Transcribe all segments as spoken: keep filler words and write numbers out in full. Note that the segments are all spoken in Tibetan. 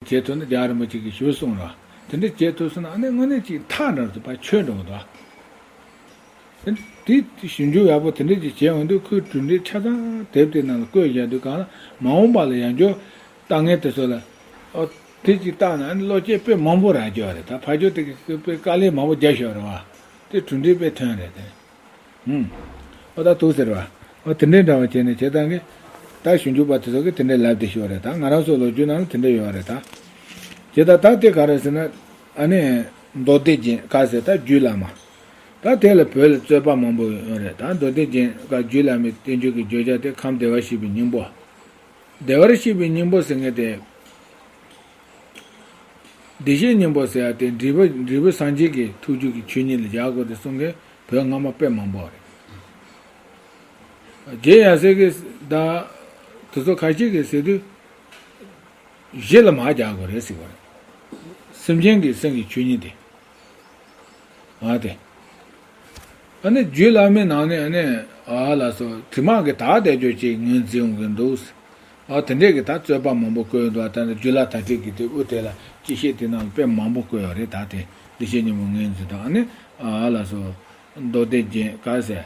བྱེད་ཐུབ་ན་རྒྱལ་བ་རིན་པོ་ཆེ་གིས་ཞུ་གསུངས་ར། དེ་འདྲ་བྱེད་ཐུབ་སོང་ན་ཨ་ནི་དངོས་གནས་ཅིག་ཐག་འདྲ་དུ་ཕར་ཆོད་འགྲོ་གི་འདུག་དེ་ཞིབ་འཇུག་ཡག་པོ་དེ་འདྲ་ཅིག་བྱས་འོང་དུས་ཁོས་གྲུབ་འབྲས་ཆ་ཚང་དེབ་དེ་ནང་ལ་བཀོད་བཞག་དུས་གང་ལ་མ་འོངས་པ་ལ་ཡང་བསྐྱར་ལྟ་མཁན་དེ་ཚོ་ལ་ཨོ་དེ་ཅིག་བལྟས་ན་ཨ་ནི་བློ་སྐྱེད་དཔེ་མང་པོ་རག་རྒྱུ་རེད། ད་ཕར་ཕྱོགས་དེ་གི་དཔེ་དཀའ་ལས་མང་པོ་རྒྱབ་ཤོར་རེད་བ། དེ་གྲུབ་འབྲས་དཔེ་ཐོན་རེད་དེ། ཧུམ། ཨོ་ད་འདུག་ཟེར་བ། ཨོ་དེ་འདྲའི་འདྲ་བ་བྱས་ནས་བྱེད་སྟངས་ཀྱི། ད་ཞིབ་འཇུག་པ་དེ་ཚོ་གིས་དེ་འདྲའི་ལབ་བསྡད་ཤོག་རེད། ད་ང་རང་ཚོ་ལོ་རྒྱུས་ནང་ལ་དེ་འདྲ་ཡོད་རེད་ད། བྱས་ད་ད་དེ་ག་རེ་ཟེར་ན། ཨ་ནི། མདོ་སྡེ་རྒྱན་ག་ཟེར་ད་རྒྱུད་བླ་མ། ད་དེ་ལ་བོད་ལ་རྩོད་པ་མང་པོ་ཡོད་རེད། ད་མདོ་སྡེ་རྒྱན་ག་རྒྱུད་བླ་མའི་བསྟན་བཅོས་ཀྱི་བརྗོད་བྱ་དེ་ཁམས་བདེ་བར་གཤེགས་པའི་སྙིང་པོ། བདེ་བར་གཤེགས་པའི་སྙིང་པོ་ཟེར་མཁན་དེ། བདེ་གཤེགས་སྙིང་པོ་ཟེར་ཡ་དེ་འབྲས་བུ་འབྲས་བུ་སངས་རྒྱས་ཀྱི་ཐུགས་རྒྱུད་ཀྱི་ཆོས་ཉིད་ལ་སྦྱར་དགོས་ཏེ་གསུང་མཁན་བོད་སྔ་མ་དཔེ་མང་པོ་རེད། རྗེ་ཡབ་སྲས་ཀྱིས་ད་དེ་ཚོ་ཁ་ཤས་ཀྱིས་ཟེར་དུས་གཞི་ལ་མར་སྦྱར་དགོས་རེད་ཟེར་བ་རེད། སེམས་ཅན་གྱི་སེམས་ཀྱི་ཆོས་ཉིད་དེ། ཨ་དེ། ཨ་ནི་རྒྱུད་བླ་མའི་ནང་ནས་ཨ་ནི་ཨ་ལ་སོགས་དྲི་མ་གི་དག་བསྡད་རྒྱུ་ཅིག་ངོས་འཛིན་ཡོང་གི་འདུག་ཨ་དེ་འདྲས་ཀྱི་ད་རྩོད་པ་མང་པོ་བཀོད་འདུག་ད་ནི་རྒྱུད་བླ་དར་ཁྲིད་ཀྱི་དེ་དབུ་དེ་ལ་སྤྱི་བཤད་དེ་ནང་ལ་དཔེ་མང་པོ་བཀོད་ཡོད་རེད། ད་དེ་བདེ་གཤེགས་སྙིང་པོ་ངོས་འཛིན་དང་ཨ་ནི་ཨ་ལ་སོགས་མདོ་སྡེ་རྒྱན་ག་ཟེར།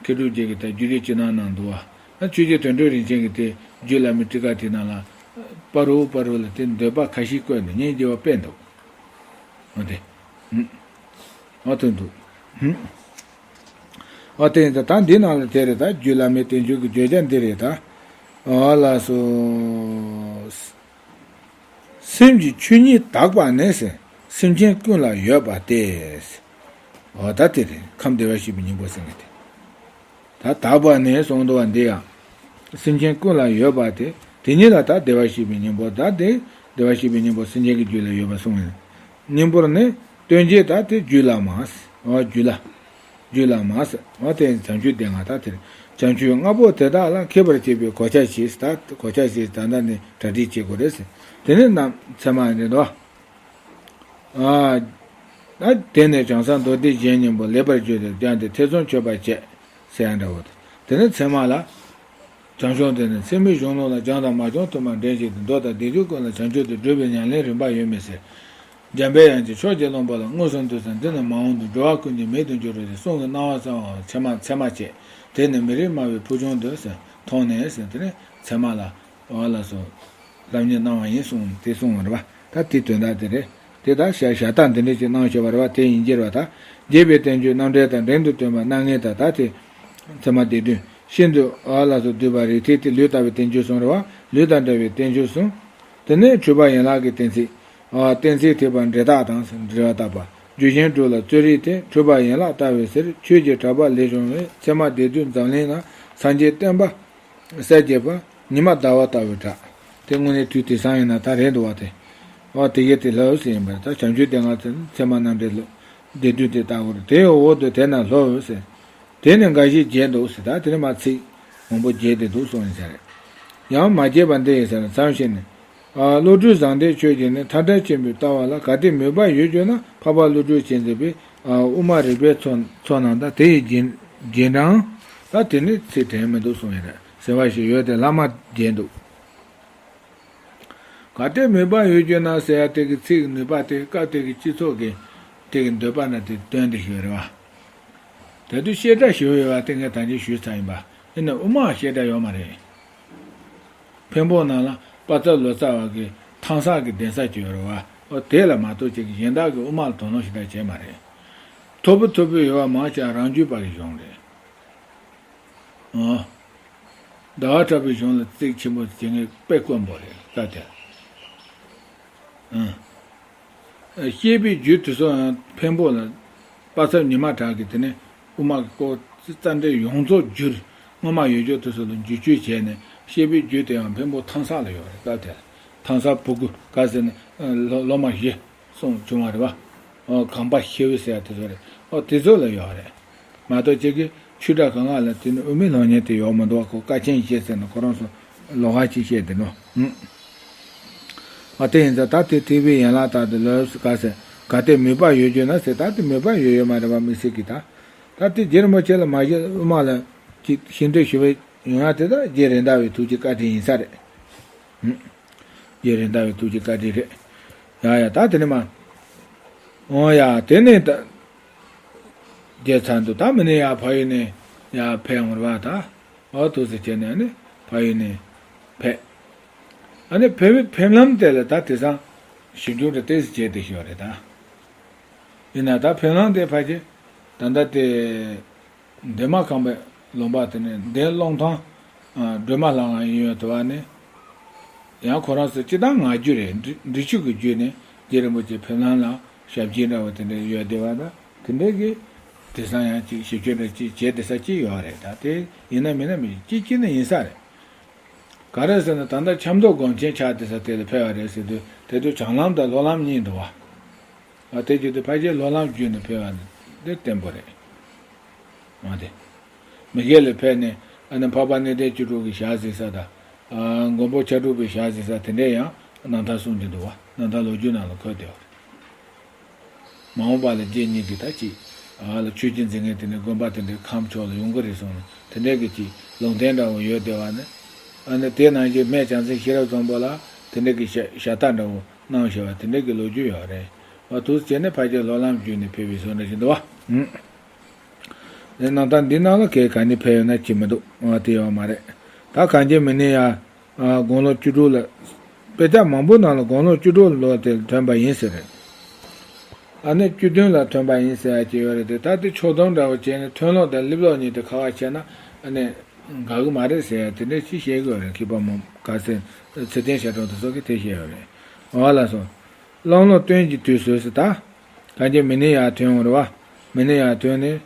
མཁས་གྲུབ་རྒྱན་གྱི་ད་རྒྱུད་སྡེ་ཕྱི་ནང་ནང་འདུག་བ། ཨ་ཆོས་རྗེ་དོན་གྲུབ་རིན་ཆེན་གྱི་དེ་རྒྱུད་བླ་མའི་ཊཱི་ཀ་དེ་ནང་ལ་པ་རུ་པ་རུ་ལ་དེ་འདོད་པ་ཁ་ཤས་བཀོད་འདུག་སྙིང་རྗེ་བ་དཔེ་འདུག་འོ་དེ། ཧུམ། འོ་དེ་འདུག་ཧུམ། འོ་དེ་ཡིན་ད་ད་འདི་ནང་ལ་དེ་རེད། ད་རྒྱུད་བླ་མའི་བསྟན་བཅོས་ཀྱི་བརྗོད་བྱ་འདི་རེད་ད། འོ་ལགས་སོ། སེམས་ཀྱི་ཆོས་ཉིད་དག་པ་ནི་སེམས་ཅན་ཀུན་ལ་ཡོད་པ་སྟེ། འོ་ད་དེ་རེད། ཁམས་བདེ་བར་གཤེགས་པའི་སྙིང་པོ་ཟེར་མཁན་དེ། ད་དག་པ་ནི་གསུངས་འདུག་བ་འདི་ཡང་། སེམས་ཅན་ཀུན་ལ་ཡོད་པ་དེ། དེ་ཉིད་ལ་ད་བདེ་བར་གཤེགས་པའི་སྙིང་པོ་ད་དེ། བདེ་བར་གཤེགས་པའི་སྙིང་པོ་སེམས་ཅན་གྱི་རྒྱུད་ལ་ཡོད་པ་གསུངས་ཡིན། སྙིང་པོར་ནི། སྟོན་བྱེད་ད་དེ་རྒྱུད་བླ་མ། འོ་རྒྱུད་བླ། རྒྱུད་བླ་མ་ཟེར། འོ་དེ་བྱང་ཆུབ་སྡེ་ལྔ་ད་དེར། བྱང་ཆུབ་ལྔ་པོ་དེ་དག་ལ་མཁས་པར་བྱེད་པའི་གོ་ཆ་བྱས་ད་གོ་ཆ་བྱས་ད་ལྟ་ནས་གྲ་སྒྲིག་བྱེད་དགོས་རེད་ཟེར། དེ་ནས་རྣམས་ཚད་མ་རེད་དོ། ཨ། ད་དེ་ནས་བྱང་ས་མདོ་སྡེ་རྒྱན་སྙིང་པོ་ལེགས་པར་བརྗོད་དེ་སྦྱངས་ཏེ་ཐེ་ཚོམ་ཆོད་པར་བྱེད། ཟེར་ཡ་འདྲ་བོ་དེ། དེ་ནས་ཚད་མ་ལ། བྱང་ཆུབ་དེ་ནི་ཚད་མའི་གཞུང་ལུགས་ལ་སྦྱངས་དང་མ་སྦྱངས་དུ་མ་འདྲེན་བྱེད་དེ་མདོ་དང་སྡེ་རྒྱུད་ཀུན་ལ་བྱང་ཆུབ་ཏུ་སྒྲུབ་པའི་ཉམས་ལེན་རིམ་པ་ཡོད་མི་ཟེར། འཇམ་པའི་དབྱངས་ཀྱིས་ཕྱོགས་ཀྱི་རློམ་པ་ལ་མངོན་སུམ་དུ་ཟེར་འདི་ནི་མ་འོངས་དུས་འགྲོ་བ་ཀུན་གྱི་མིག་ཏུ་འགྱུར་རོ་ཞེས་གསུང་གི་གནང་བ་གསང་བ་ཚད་མ་ཚད་མ་བྱས། དེ་ནི་མི་རིགས་སྨྲ་བའི་ཕུགས་བྱུང་དུ་ཟེར་མཐོང་ནས་ཟེར་དེ་ནི་ཚད་མ་ལ། འོ་ལགས་སོ། ལམ་ཉེས་གནང་བ་ཡིན་གསུངས་དེ་གསུངས་པ་རེད་པ། ད་དེ་དོན་དག་དེ་རེད། དེ་ད་ཞག་ཞག་རྟགས་འདི་འདྲ་ཅིག་གནང་ཤོག་པ་རེད་པ། དེ་ཡིན་གྱི་རེད་པ། ད་རྒྱས་པའི་བསྟན་བཅོས་རྣམ་འགྲེལ་དང་འབྲིང་དུ་སྟོན་པ་རྣམ་ངེས་དང་ད་དེ། ཚད་མ་སྡེ་བདུན། ཤིན་ཏུ་འོ་ལགས་སོ་བསྡུས་པ་རིགས་ཐིགས་ཏེ་ལུས་ལྟ་བུའི་བསྟན་བཅོས་གསུམ་རེད་པ། ལུས་དང་འབྲེལ་བའི་བསྟན་བཅོས་གསུམ། དེ་ནས་འཁྲུལ་པ་ཡན་ལག་གི་གཏན་ཚིགས། འོ་གཏན་ཚིགས་ཐེག་པ་འབྲེལ་ཐག་དང་འབྲེལ་བ་བརྟག་པ། རྒྱུ་གཞན་དྲུག་ལ་རྩོད་རིགས་ཏེ་འཁྲུལ་པ་ཡན་ལག་ལྟ་བའི་ཕྱིར་ཆོས་ཀྱི་གྲགས་པ་ལས་བྱུང་བའི་ཚད་མ་སྡེ་བདུན་འཛམ་གླིང་ན་སངས་རྒྱས་བསྟན་པ། གསལ་རྒྱས་པ། ཉི་མ་ཟླ་བ་ལྟ་བུའི་གྲགས། དེ་དངོས་གནས་དུས་དེང་སང་ཡིན་ན་ད་རེད་འདུག་བ་དེ། འོ་དེ་གས་དེ་ལྷ་འོད་ཟེར་ཡིན་པ་རེད། ད་བྱང་ཆུབ་སྡེ་ལྔ་ཚན་ཚད་མ་རྣམ་འགྲེལ་ལོ། སྡེ་བདུན་དེ་ལྟ་བུར་དེའི་འོག་ཏུ་དེ་ན་ལྷོ་འོད་ཟེར། དེ་ནི་འགའ་ཞིག་བརྒྱད་འདུག་ཟེར། ད་དེ་ནི་མ་ཚིག་མང་པོ་བརྒྱད་དེ་འདུག་གསུངས་ཡིན་ས་རེད། ཡང་མ་བརྒྱད་པ་འདི་ཡིན་ས་རེད་མཚམས་བཞི་ནི། ཨ་བློ་གྲོས་བཟང་ལྡན་ཆོས་ཀྱི་ནི་མཐའ་བྲལ་ཆེན་པོའི་ལྟ་བ་ལ་གལ་ཏེ་མོས་པ་ཡོད་གྱུར་ན་འཕགས་པ་བློ་གྲོས་ཆེན་མཛད་པའི་ཨ་དབུ་མ་རིགས་པའི་ཚོགས་ཚོགས་རྣམས་དང་དེ་ཡི་རྗེས་རྗེས་འབྲང་ད་དེ་ནི་ཚིག་དྲན་མི་འདུག་གསུངས་ཡོད་རེད། ཟེར་བ་ཞིག་ཡོད་དེ་ལྷག་མ་བརྒྱད་འདུག་གལ་ཏེ་མོས་པ་ཡོད་གྱུར་ན་ཟེར་ཡ་དེ་གི་ཚིག་ནུས་པ་དེ་སྐབས་དེ་གི་སྤྱི་ཚོགས་ཀྱི་དེ་གི་འདོད་པ་ན་དེ་སྟོན་དེ་ཞིག་རེད་བ། ད་དུང་བཤད་གྲྭ་ཞུ་ཡོད་བ་དེ་ངས་ད་གིན་ཞུས་ཚར་ཡིན་པ། ཡིན་ན་དབུ་མ་བཤད་གྲྭ་ཡོད་མ་རེད། འཕན་པོ་ནང་ལ་པ་ཙ་ལོ་ཙཱ་བ་གི་ཐང་ས་གི་གདན་ས་ཅིག་ཡོད་རེད་བ། ཨོ་དེ་ལ་མ་གཏོགས་ཅིག་གཞན་དག་གི་དབུ་མ་ལ་དོ་སྣང་ཞེ་དྲག་བྱས་མ་རེད། མཐོ་པོ་མཐོ་པོ་ཡོད་བ་མང་ཆེ་བ་རང་རྒྱུད་པ་གི་གཞུང་རེད། ཨོ། ཟླ་བ་གྲགས་པའི་གཞུང་ལ་རྩིས་ཆེན་པོ་བྱེད་མཁན་དཔེ་དཀོན་པོ་རེད་སྐབས་དེར། ཨང་། བཤད་པའི་རྒྱུད་དེ་ཚོའང་འཕན་པོ་ལ་པ་ཚབ་ཉི་མ་གྲགས་ཀྱིས་དེ་ནས་དབུ་མ་གི་སྐོར་རྩ་འགྲེལ་ཡོངས་རྫོགས་བསྒྱུར། སྔོན་མ་ཡོད་རྒྱུ་དེ་ཚོ་ལ་འགྱུར་བཅོས་བྱས་ནས་བཤད་པའི་རྒྱུད་དེའང་འཕན་པོ་ཐང་ས་ལ་ཡོད་རེད་སྐབས་དེར། ཐང་ས་བུ་གུ་ག་ཟེར་ནས་ལོ་ལོ་མ་བཞི། གསུངས་བྱུང་བ་རེད་བ། ཨོ་གངས་པ་ཤེའུ་ཟེར་ཡ་དེ་ཚོ་རེད། ཨོ་དེ་ཚོ་ལ་ཡོད་རེད། མ་གཏོགས་ཁྱེད་ཀྱི་ཆོས་གྲྭ་གང་ག་ལ་དེ་ནི་དབུ་མའི་སློབ་གཉེར་དེ་ཡོད་མི་འདུག་བ། ཁོ་དཀའ་ཆེན་བཤད་ཟེར་ནས་ཁོ་རང་ཚོ་ལོགས་ཀ་ཅིག་བཤད་དེ་ནོ། ཨ་དེ་ཡིན་ཙང་ད་དེ་ཐེག་པའི་ཡན་ལག་ལྟར་དུ་ལོས་ག་ཟེར་ག་དེ་མོས་པ་ཡོད་རྒྱུ་ན་ཟེར། ད་དེ་མོས་པ་ཡོད་ཡོད་མ་རེད་བ་མི་སྲིད་ཀི་ད། ད་དེ་རྗེ་རིན་པོ་ཆེ་ལ་མ་བཤད་དབུ་མ་ལ་ཅིག་ཤིང་འབྲས་ཞུ་བའི་ཡོང་ཡ་དེ་ད་རྗེ་རེད་མདའ་བའི་ཐུགས་ཀྱི་བཀའ་དྲིན་ཡིན་ས་རེད། རྗེ་རེད་མདའ་བའི་ཐུགས་རྗེ་བཀའ་དྲིན་རེད། ཡ་ཡ་ད་དེ་ནས་མ། འོ་ཡ་དེ་ནས་ད། རྒྱལ་ཚང་དུ་ད་མི་ནས་ཡ་ཕ་ཡུལ་ནས་ཡ་ཕེབས་འོང་ར་བ་ད། འོ་དུ་ཟེར་བྱས་ནས་ཨ་ནི་ཕ་ཡུལ་ནས་ཕེབས། ཨ་ནི་ཕེབས་ཕེབས་ལམ་དེ་ལ་ད་དེ་སང་ཞིབ་འཇུག་འདྲ་ཏོག་ཙམ་བྱས་ཏེ་ཤོད་རེད་ད། ཡིན་ན་ད་ཕེབས་ལམ་དེ་ཕལ་ཆེར་ད་ལྟ་དེ། འདན་མ་ཁམས་པའི་ལུང་པ་དེ་ནས་འདན་གླང་ཐང་། སྒྲོལ་མ་ལྷ་ཁང་ཡིན་ཡོད་དུ་བ་ནི། ཡང་ཁོ་རང་ཚོ་སྤྱི་བཏང་ང་རྒྱུད་རེད། འབྲི་འབྲི་ཆུ་གི་རྒྱུད་ནས་རྗེ་རིན་པོ་ཆེ་ཕེབས་ལམ་ལ་ཞབས་རྗེས་འདྲ་བོ་དེ་འདྲ་ཡོད་བསྡད་པ་དང་དེ་འདྲའི་གི། དེ་སང་ཡང་ཅིག་ཞིབ་དཔྱོད་འདྲ་ཅིག་བྱས་བསྡད་ས་ཅིག་ཡོད་རེད་ད་དེ་ཡིན་ན་མིན་ན་མི་ཅིག་ཅིག་ན་ཡིན་ས་རེད། ག་རེ་ཟེར་ན་ད་ལྟ་ཆབ་མདོ་སྒོམ་ཆེན་ཆགས་བསྡད་ས་དེ་ལ་ཕེབས་པ་རེད་ཟེར་དུས་དེ་དུས་བྱང་ལམ་དང་ལྷོ་ལམ་གཉིས་འདུག་བ། ཨ་དེ་བརྒྱུད་དེ་ཕལ་ཆེར་ལྷོ་ལམ་བརྒྱུད་ནས་ཕེབས་པ་འདི་བརྟན་པོ་རེད། འོ་དེ། མི་སྒེར་ལ་ཕེབས་ནས་ཨ་ནི་འཕགས་པ་གནས་བརྟན་བཅུ་དྲུག་གི་ཞལ་གཟིགས་ས་དང་། ཨ་མགོན་པོ་ཕྱག་དྲུག་པའི་ཞལ་གཟིགས་ས་དེ་འདྲས་ཡང་རྣམ་ཐར་གསུང་གི་འདུག་བ། རྣམ་ཐར་ལོ་རྒྱུས་ནང་ལ་འཁོད་བསྡད་པ་རེད། མ་འོངས་པ་ལ་རྗེ་ཉིད་ཀྱིས་ད་ཅིག་ཨ་ལ་ཆོས་བརྒྱུད་འཛིན་མཁན་དེ་འདྲས་དགོན་པ་དེ་འདྲས་ཁམས་ཕྱོགས་ལ་ཡོང་གི་རེད་གསུངས་ནས་དེ་འདྲས་ཀྱི་ཅིག་ལུང་བསྟན་འདྲ་བོ་ཡོད་བསྡད་པ་ནི། ཨ་ནི་དེ་ནང་བཞིན་སྨན་བྱང་སེམས་ཤེས་རབ་བཟང་པོ་ལ་དེ་འདྲས་ཀྱི་ཞལ་ཞལ་ལྟ་འདྲ་བོ་གནང་བཞག་པ་དེ་འདྲས་ཀྱི་ལོ་རྒྱུས་ཡོད་རེད། བ་དུས་བྱས་ནས་ཕལ་ཆེར་ལྷོ་ལམ་བརྒྱུད་ནས་ཕེབས་པའི་བཟོ་འདྲ་ཞིག་འདུག་བ། ཨུམ། དེ་རྣམ་ཐར་འདི་ནང་ལ་གས་ག་ནས་ཕེབས་ཡོད་ན་ཅི་མི་འདུག་ཨ་དེ་ཡོད་མ་རེད། ད་གངས་ཅན་མི་ནི་ཡ། ཨ་དགུང་ལོ་བཅུ་དྲུག་ལ། དཔེ་ཆ་མང་པོ་ནང་ལ་དགུང་ལོ་བཅུ་དྲུག་ལོ་དེ་ཐོན་པ་ཡིན་ཟེར་རེད། ཨ་ནི་བཅུ་བདུན་ལ་ཐོན་པ་ཡིན་ཟེར་ཡ་ཅིག་ཡོད་རེད་དེ་ད་དེ་ཕྱོགས་བསྡོམས་འདྲ་བོ་བྱས་ནས་ཐོན་ལོ་དང་སླེབས་ལོ་གཉིས་དེ་ཁ་ཁ་བྱས་ན་ཨ་ནི། འགག་གི་མ་རེད་ཟེར་ཡ་དེ་འདྲ་ཅིག་བཤད་གི་ཡོད་རེད། མཁས་པ་མང་ག་ཚད་ཚེ་བརྟན་ཞབས་དྲུང་དེ་ཚོ་གིས་དེ་བཤད་ཡོད་རེད། འོ་ལགས་སོ། གླང་ལོ་སྟོན་གྱི་དུས་སུ་ཟེར་ད། གངས་ཅན་མི་ནི་ཡར་ཐོན་འོང་རེད་བ། མི་ནི་ཡར་ཐོན་ནས།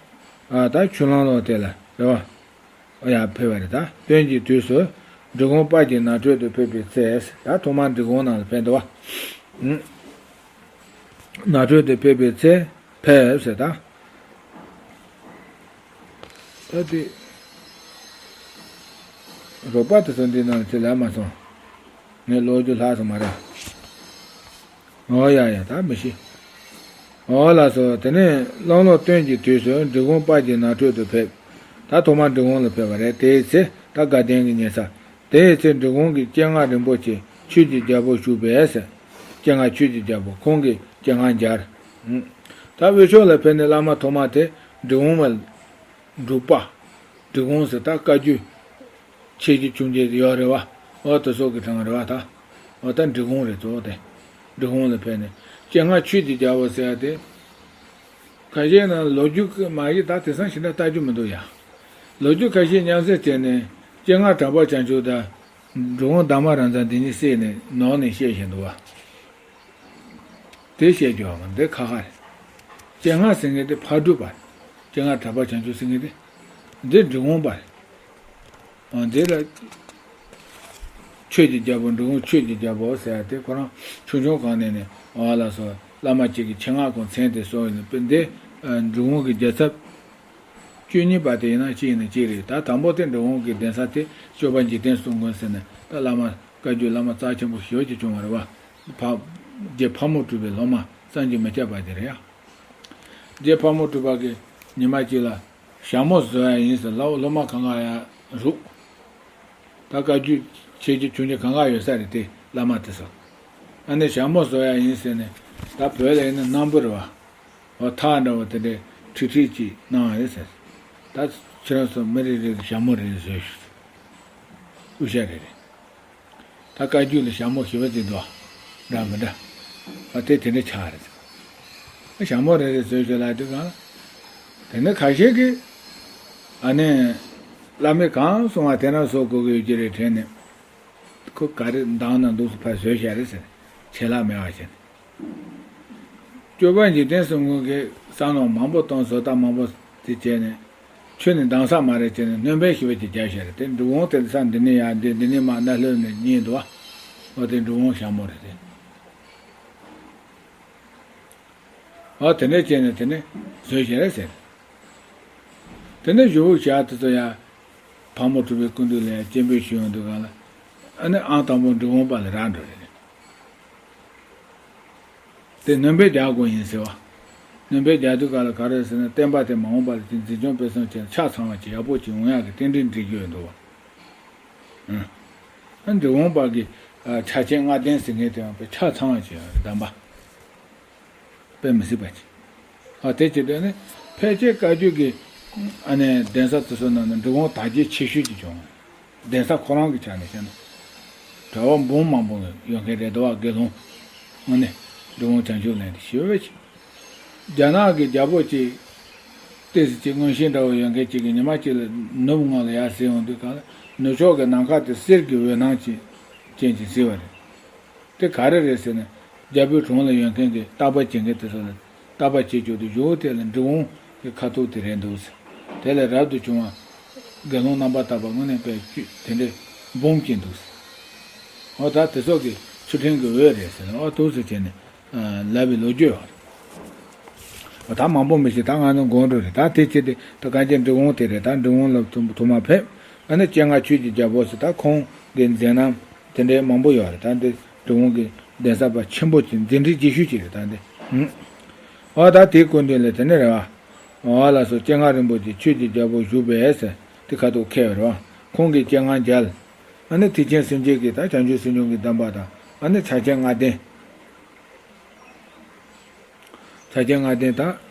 ཨ་ད་ཆུ་གླང་ལོ་དེ་ལ་རེད་བ། ཨོ་ཡར་ཕེབས་པ་རེད་ད། སྟོན་གྱི་དུས་སུ། འབྲི་གུང་དཔལ་གྱི་ནགས་ཁྲོད་དུ་ཕེབས་པའི་ཚེ། ད་ཐོག་མར་འབྲི་གུང་ནང་ལ་ཕེབས་འདུག་བ། ཨུམ། ནགས་ཁྲོད་དུ་ཕེབས་པའི་ཚེ། ཕེབས་ཟེར་ད། ད་དེ། རོགས་པ་དེ་ཚོ་འདི་ནང་ཚེ་ལ་མ་སོང་། ངས་ལོ་རྒྱུས་ལྷག་སོང་མ་རེད། ཨོ་ཡ་ཡ་ད་མི་ཤེས། ཨོ་ལགས་སོ་དེ་ནས་གླང་ལོ་སྟོན་གྱི་དུས་སུ་འབྲི་གུང་དཔལ་གྱི་ནགས་ཁྲོད་དུ་ཕེབས། ད་ཐོག་མར་འབྲི་གུང་ལ་ཕེབས་པ་རེད་དེའི་ཚེ་ད་དགའ་ལྡན་གྱི་ཉེ་ས། དེའི་ཚེ་འབྲི་གུང་གི་སྤྱན་སྔ་རིན་པོ་ཆེ་ཆོས་ཀྱི་རྒྱལ་པོ་བཞུགས་པས་ཟེར། སྤྱན་སྔ་ཆོས་ཀྱི་རྒྱལ་པོ་ཁོང་གི་སྤྱན་སྔར་མཇལ། ད་དབུས་ཕྱོགས་ལ་ཕེབས་ནས་བླ་མ་ཐོག་མ་དེ་འབྲི་གུང་བ། འབྲུག་པ། འབྲི་གུང་ཟེར་ད་བཀའ་བརྒྱུད། ཆེ་རྒྱུད་ཆུང་རྒྱུད་ཡོད་རེད་བ། འོ་དེ་སོགས་ཀྱི་གྲངས་རེད་བ་ད། འོ་ད་འབྲི་གུང་རེད་གཙོ་བོ་དེ། འབྲི་གུང་ལ་ཕེབས་ནས་སྤྱན་སྔ་ཆོས་ཀྱི་རྒྱལ་པོ་ཟེར་ཡ་དེ། ཁ་ཤས་ན་ལོ་རྒྱུས་ཀྱི་མ་གཞི་ད་དེང་སང་ཞེ་དྲག་ལྟ་རྒྱུ་མི་འདུག་ཡ། ལོ་རྒྱུས་ཁ་ཤས་མཉམ་བསྲེས་བྱས་ནས་སྤྱན་སྔ་གྲགས་པ་བྱང་ཆུབ་དང་། འབྲི་གུང་དར་མ་རང་བཙན་འདི་གཉིས་བསྲེས་ནས་ནོར་ནས་བཤད་བཞིན་འདུག་བ། དེ་བཤད་རྒྱུ་བ་འདི་ཁ་ཁ་རེད། སྤྱན་སྔ་ཟེར་མཁན་དེ་ཕག་གྲུ་པ་རེད། སྤྱན་སྔ་གྲགས་པ་བྱང་ཆུབ་ཟེར་མཁན་དེ། འདི་འབྲི་གུང་པ་རེད། འོ་འདི་ལ། ཆོས་ཀྱི་རྒྱལ་པོ་འབྲི་གུང་ཆོས་ཀྱི་རྒྱལ་པོ་ཟེར་ཡ་དེ་ཁོ་རང་ཆུང་ཆུང་སྒང་ནས་ནས་འོ་ལགས་སོ་བླ་མ་གཅིག་གི་ཆེད་མངགས་ཁོང་མཚན་དེ་གསོལ་ནས་དཔེ་འདི། འབྲི་གུང་གི་རྒྱལ་ཚབ། བཅུ་གཉིས་པ་དེ་ཡིན་ན་གཅིག་ཡིན་ན་གཅིག་རེད་ད་དང་པོ་དེ་འབྲི་གུང་གི་གདན་ས་དེ་སྐྱོབ་པ་འཇིག་རྟེན་གསུམ་མགོན་ཟེར་ནས་ད་བླ་མ་བཀའ་བརྒྱུད་བླ་མ་རྩ་ཆེན་པོ་ཞེ་པོ་ཅིག་བྱུང་བ་རེད་བ། ཕ། རྗེ་ཕག་མོ་གྲུ་པའི་སློབ་མ་བསམ་གྱིས་མི་ཁྱབ་པ་དེ་རེད་ཡ། རྗེ་ཕག་མོ་གྲུ་པ་གིས་ཉི་མ་གཅིག་ལ་ཞྭ་མོ་བཟོ་ཡ་ཡིན་ཟེར་ལབ་སློབ་མ་གང་ག་ཡ་རུག་ད་བཀའ་བརྒྱུད་ཆེ་རྒྱུད་ཆུང་རྒྱུད་གང་ག་ཡོད་ས་རེད་དེ་བླ་མ་དེ་ཚོ། ཨ་ནི་ཞྭ་མོ་བཟོ་ཡ་ཡིན་ཟེར་ནས་ད་བོད་ལ་ཡིན་ན་སྣམ་བུ་རེད་བ། འོ་ཐག་འདྲ་བོ་དེ་འདྲའི་ཁྲིག་ཁྲིག་ཅིག་གནང་བ་རེད་ཟེར། ད་ཁྱེད་རང་ཚོ་མི་རེ་རེ་གི་ཞྭ་མོ་རེ་རེ་བཟོས་ཤིག་དབུ་ཞྭ་རེ་རེ། ད་བཀའ་བརྒྱུད་ལ་ཞྭ་མོ་ཞེ་པོ་ཅིག་འདུག་ཨ། འདྲ་མི་འདྲ། ཨ་དེ་དེ་འདྲ་ཆགས་རེད་ཟེར། ཞྭ་མོ་རེ་རེ་བཟོས་ཤིག་ལབ་དུས་གང་། དེ་ནས་ཁ་ཤས་ཀྱིས། ཨ་ནི། བླ་མས་གང་གསུང་བ་དེ་རང་བཟོ་དགོས་ཀྱི་ཡོད་ཀྱི་རེད་དྲན་ནས། ཁོ་ག་རེ་འདང་ན་འདུག་སེ་ཕར་བཟོས་བཞག་རེད་ཟེར། བྱིན་རླབས་མེད་པ་བྱས་ནས། སྐྱོབ་པ་འཇིག་རྟེན་གསུམ་མགོན་གྱིས་བསམ་མནོ་མང་པོ་བཏང་བཟོ་ལྟ་མང་པོ་དེ་བྱས་ནས། ཁྱོན་ནས་འདང་ས་མ་རེད་བྱས་ནས་སྣོན་པ་ཞེ་པོ་ཅིག་བརྒྱབ་བཞག་རེད་དེ་འབྲི་གུང་དེ་ས་འདི་ནས་ཡར་འདི་འདི་ནས་མར་ནང་ལྷོད་ནས་རྙེད་འདུག་བ། འོ་དེ་འབྲི་གུང་ཞྭ་མོ་རེད་དེ། འོ་དེ་འདྲ་བྱས་ནས་དེ་ནས་བཟོས་བཞག་རེད་ཟེར། དེ་ནས་ཞུ་བོ་ཞག་དེ་ཚོ་ཡ། ཕག་མོ་གྲུ་པའི་སྐུ་མདུན་ལ་ཡ་སྤྱན་འབུལ་ཞུ་ཡོང་དུས་སྒང་ལ། ཨ་ནི་ཨང་དང་པོ་འབྲི་གུང་པ་ལ་རག་འགྲོ་རེད། དེ་སྣོན་པ་རྒྱག་དགོས་ཡིན་ཟེར་བ། སྣོན་པ་རྒྱག་དུས་སྒང་ལ་ག་རེ་ཟེར་ན་བསྟན་པ་དེ་མ་འོངས་པ་ལ་དེ་འཛིན་སྐྱོང་སྤེལ་གསུམ་བྱས་ཆ་ཚང་བ་ཅིག་ཡག་པོ་ཅིག་འོང་ཡག་གི་རྟེན་འབྲེལ་འགྲིག་གི་ཡོད་འདུག་བ། ཨ་འབྲི་གུང་པ་གིས་ ཆ་ཆེན་ལྔ་ལྡན་ཟེར་མཁན་དེ་ཡང་དཔེ་ཆ་ཚང་བ་ཅིག་ཡོད་རེད། གདམས་པ་དཔེ་མི་སྲིད་པ་ཅིག་ཨ་དེ་བྱེད་དུས་ནི་ཕལ་ཆེར་བཀའ་བརྒྱུད་ཀྱི་ཨ་ནི་གདན་ས་དེ་ཚོ་ནང་ནས་འབྲི་གུང་དར་རྒྱས་ཆེ་ཤོས་ཅིག་བྱུང་བ། གདན་ས་ཁོ་རང་གི་ཆ་ནས་བཤད་ན་གྲྭ་པ་འབུམ་མང་པོ་ཡོད་མཁན་རེད་འདུག་བ། དགེ་སློང་ཨ་ནི་འབྲི་གུང་བྱང་ཆུབ་གླིང་དེ་ཞེ་པོ་ཅིག་རྒྱ་ནག་གི་རྒྱལ་པོ་ཅིག་ཏོག་ཙམ་ཅིག་མངོན་ཤེས་འདྲ་བོ་ཡོད་མཁན་ཅིག་གིས་ཉི་མ་གཅིག་ལ་ནུབ་ངོས་ལ་ཡར་གཟིགས་ཡོང་དུས་གང་ལ་ནུབ་ཕྱོགས་ཀྱི་ནམ་མཁའ་དེ་གསེར་གྱི་འོད་སྣང་ཅན་ཅན་ཅིག་གཟིགས་པ་རེད། དེ་ག་རེ་རེད་ཟེར་ན། རྒྱལ་པོའི་དྲུང་ལ་ཡོད་མཁན་གྱི་བརྟག་པ་བྱེད་མཁན་དེ་ཚོ་ལ་བརྟག་པ་བྱེད་རྒྱུ་དེ་གཞུག་དེ་ལ་འབྲི་གུང་གི་ཁ་ཐུག་དེ་རེད་འདུག་ཟེར། དེ་ལས་རབ་ཏུ་བྱུང་བ་དགེ་སློང་རྣམ་པར་དག་པ་དངོས་གནས་དཔེ་བཅུད་དེ་འདྲའི་འབུམ་གཅིག་འདུག་ཟེར། འོ་ད་དེ་ཚོ་གི་ཆོས་ཕྲན་གྱི་འོད་རེད་ཟེར་ནས་འོ་འདུག་ཟེར་བྱས་ནས་ལབ་པའི་ལོ་རྒྱུས་ཡོད་རེད། འོ་ད་མང་པོ་མི་ཤེས། ད་ང་ཚོ་དགོངས་འགྲོ་རེད། ད་དེ་ཅི་སྟེ་ད་གང་ཅི་འབྲི་གུང་དེ་རེད། ད་འབྲི་གུང་ལ་ཐུ་ཐུ་མ་ཕེབས། ཨ་ནི་སྤྱན་སྔ་ཆོས་ཀྱི་རྒྱལ་པོ་ཟེར་ད་ཁོང་གི་མཛད་རྣམ་དེ་འདྲའི་མང་པོ་ཡོད་རེད། ད་འདི་འབྲི་གུང་གི་གདན་ས་པ་ཆེན་པོ་ཅིག་འཛིན་གྲྭ་རྗེས་ཤུལ་ཅིག་རེད། ད་འདི་ཨུམ། འོ་ད་དེའི་སྐུ་མདུན་ལ་དེ་ནས་རེད་བ། འོ་ལགས་སོ། སྤྱན་སྔ་རིན་པོ་ཆེ་ཆོས་ཀྱི་རྒྱལ་པོ་བཞུགས་པས་ཟེར་དེ་ཁ་ཐུག་ཁེལ་བ་རེད་བ། ཁོང་གིས་སྤྱན་སྔར་མཇལ། ཨ་ནི་ཐེག་ཆེན་སེམས་བསྐྱེད་ཀྱི་ད་བྱང་ཆུབ་སེམས་མཆོག་གི་གདམས་པ་དང་ཨ་ནི་ཕྱག་ཆེན་ལྔ་ལྡན། ཕྱག་ཆེན་ལྔ་ལྡན་ད་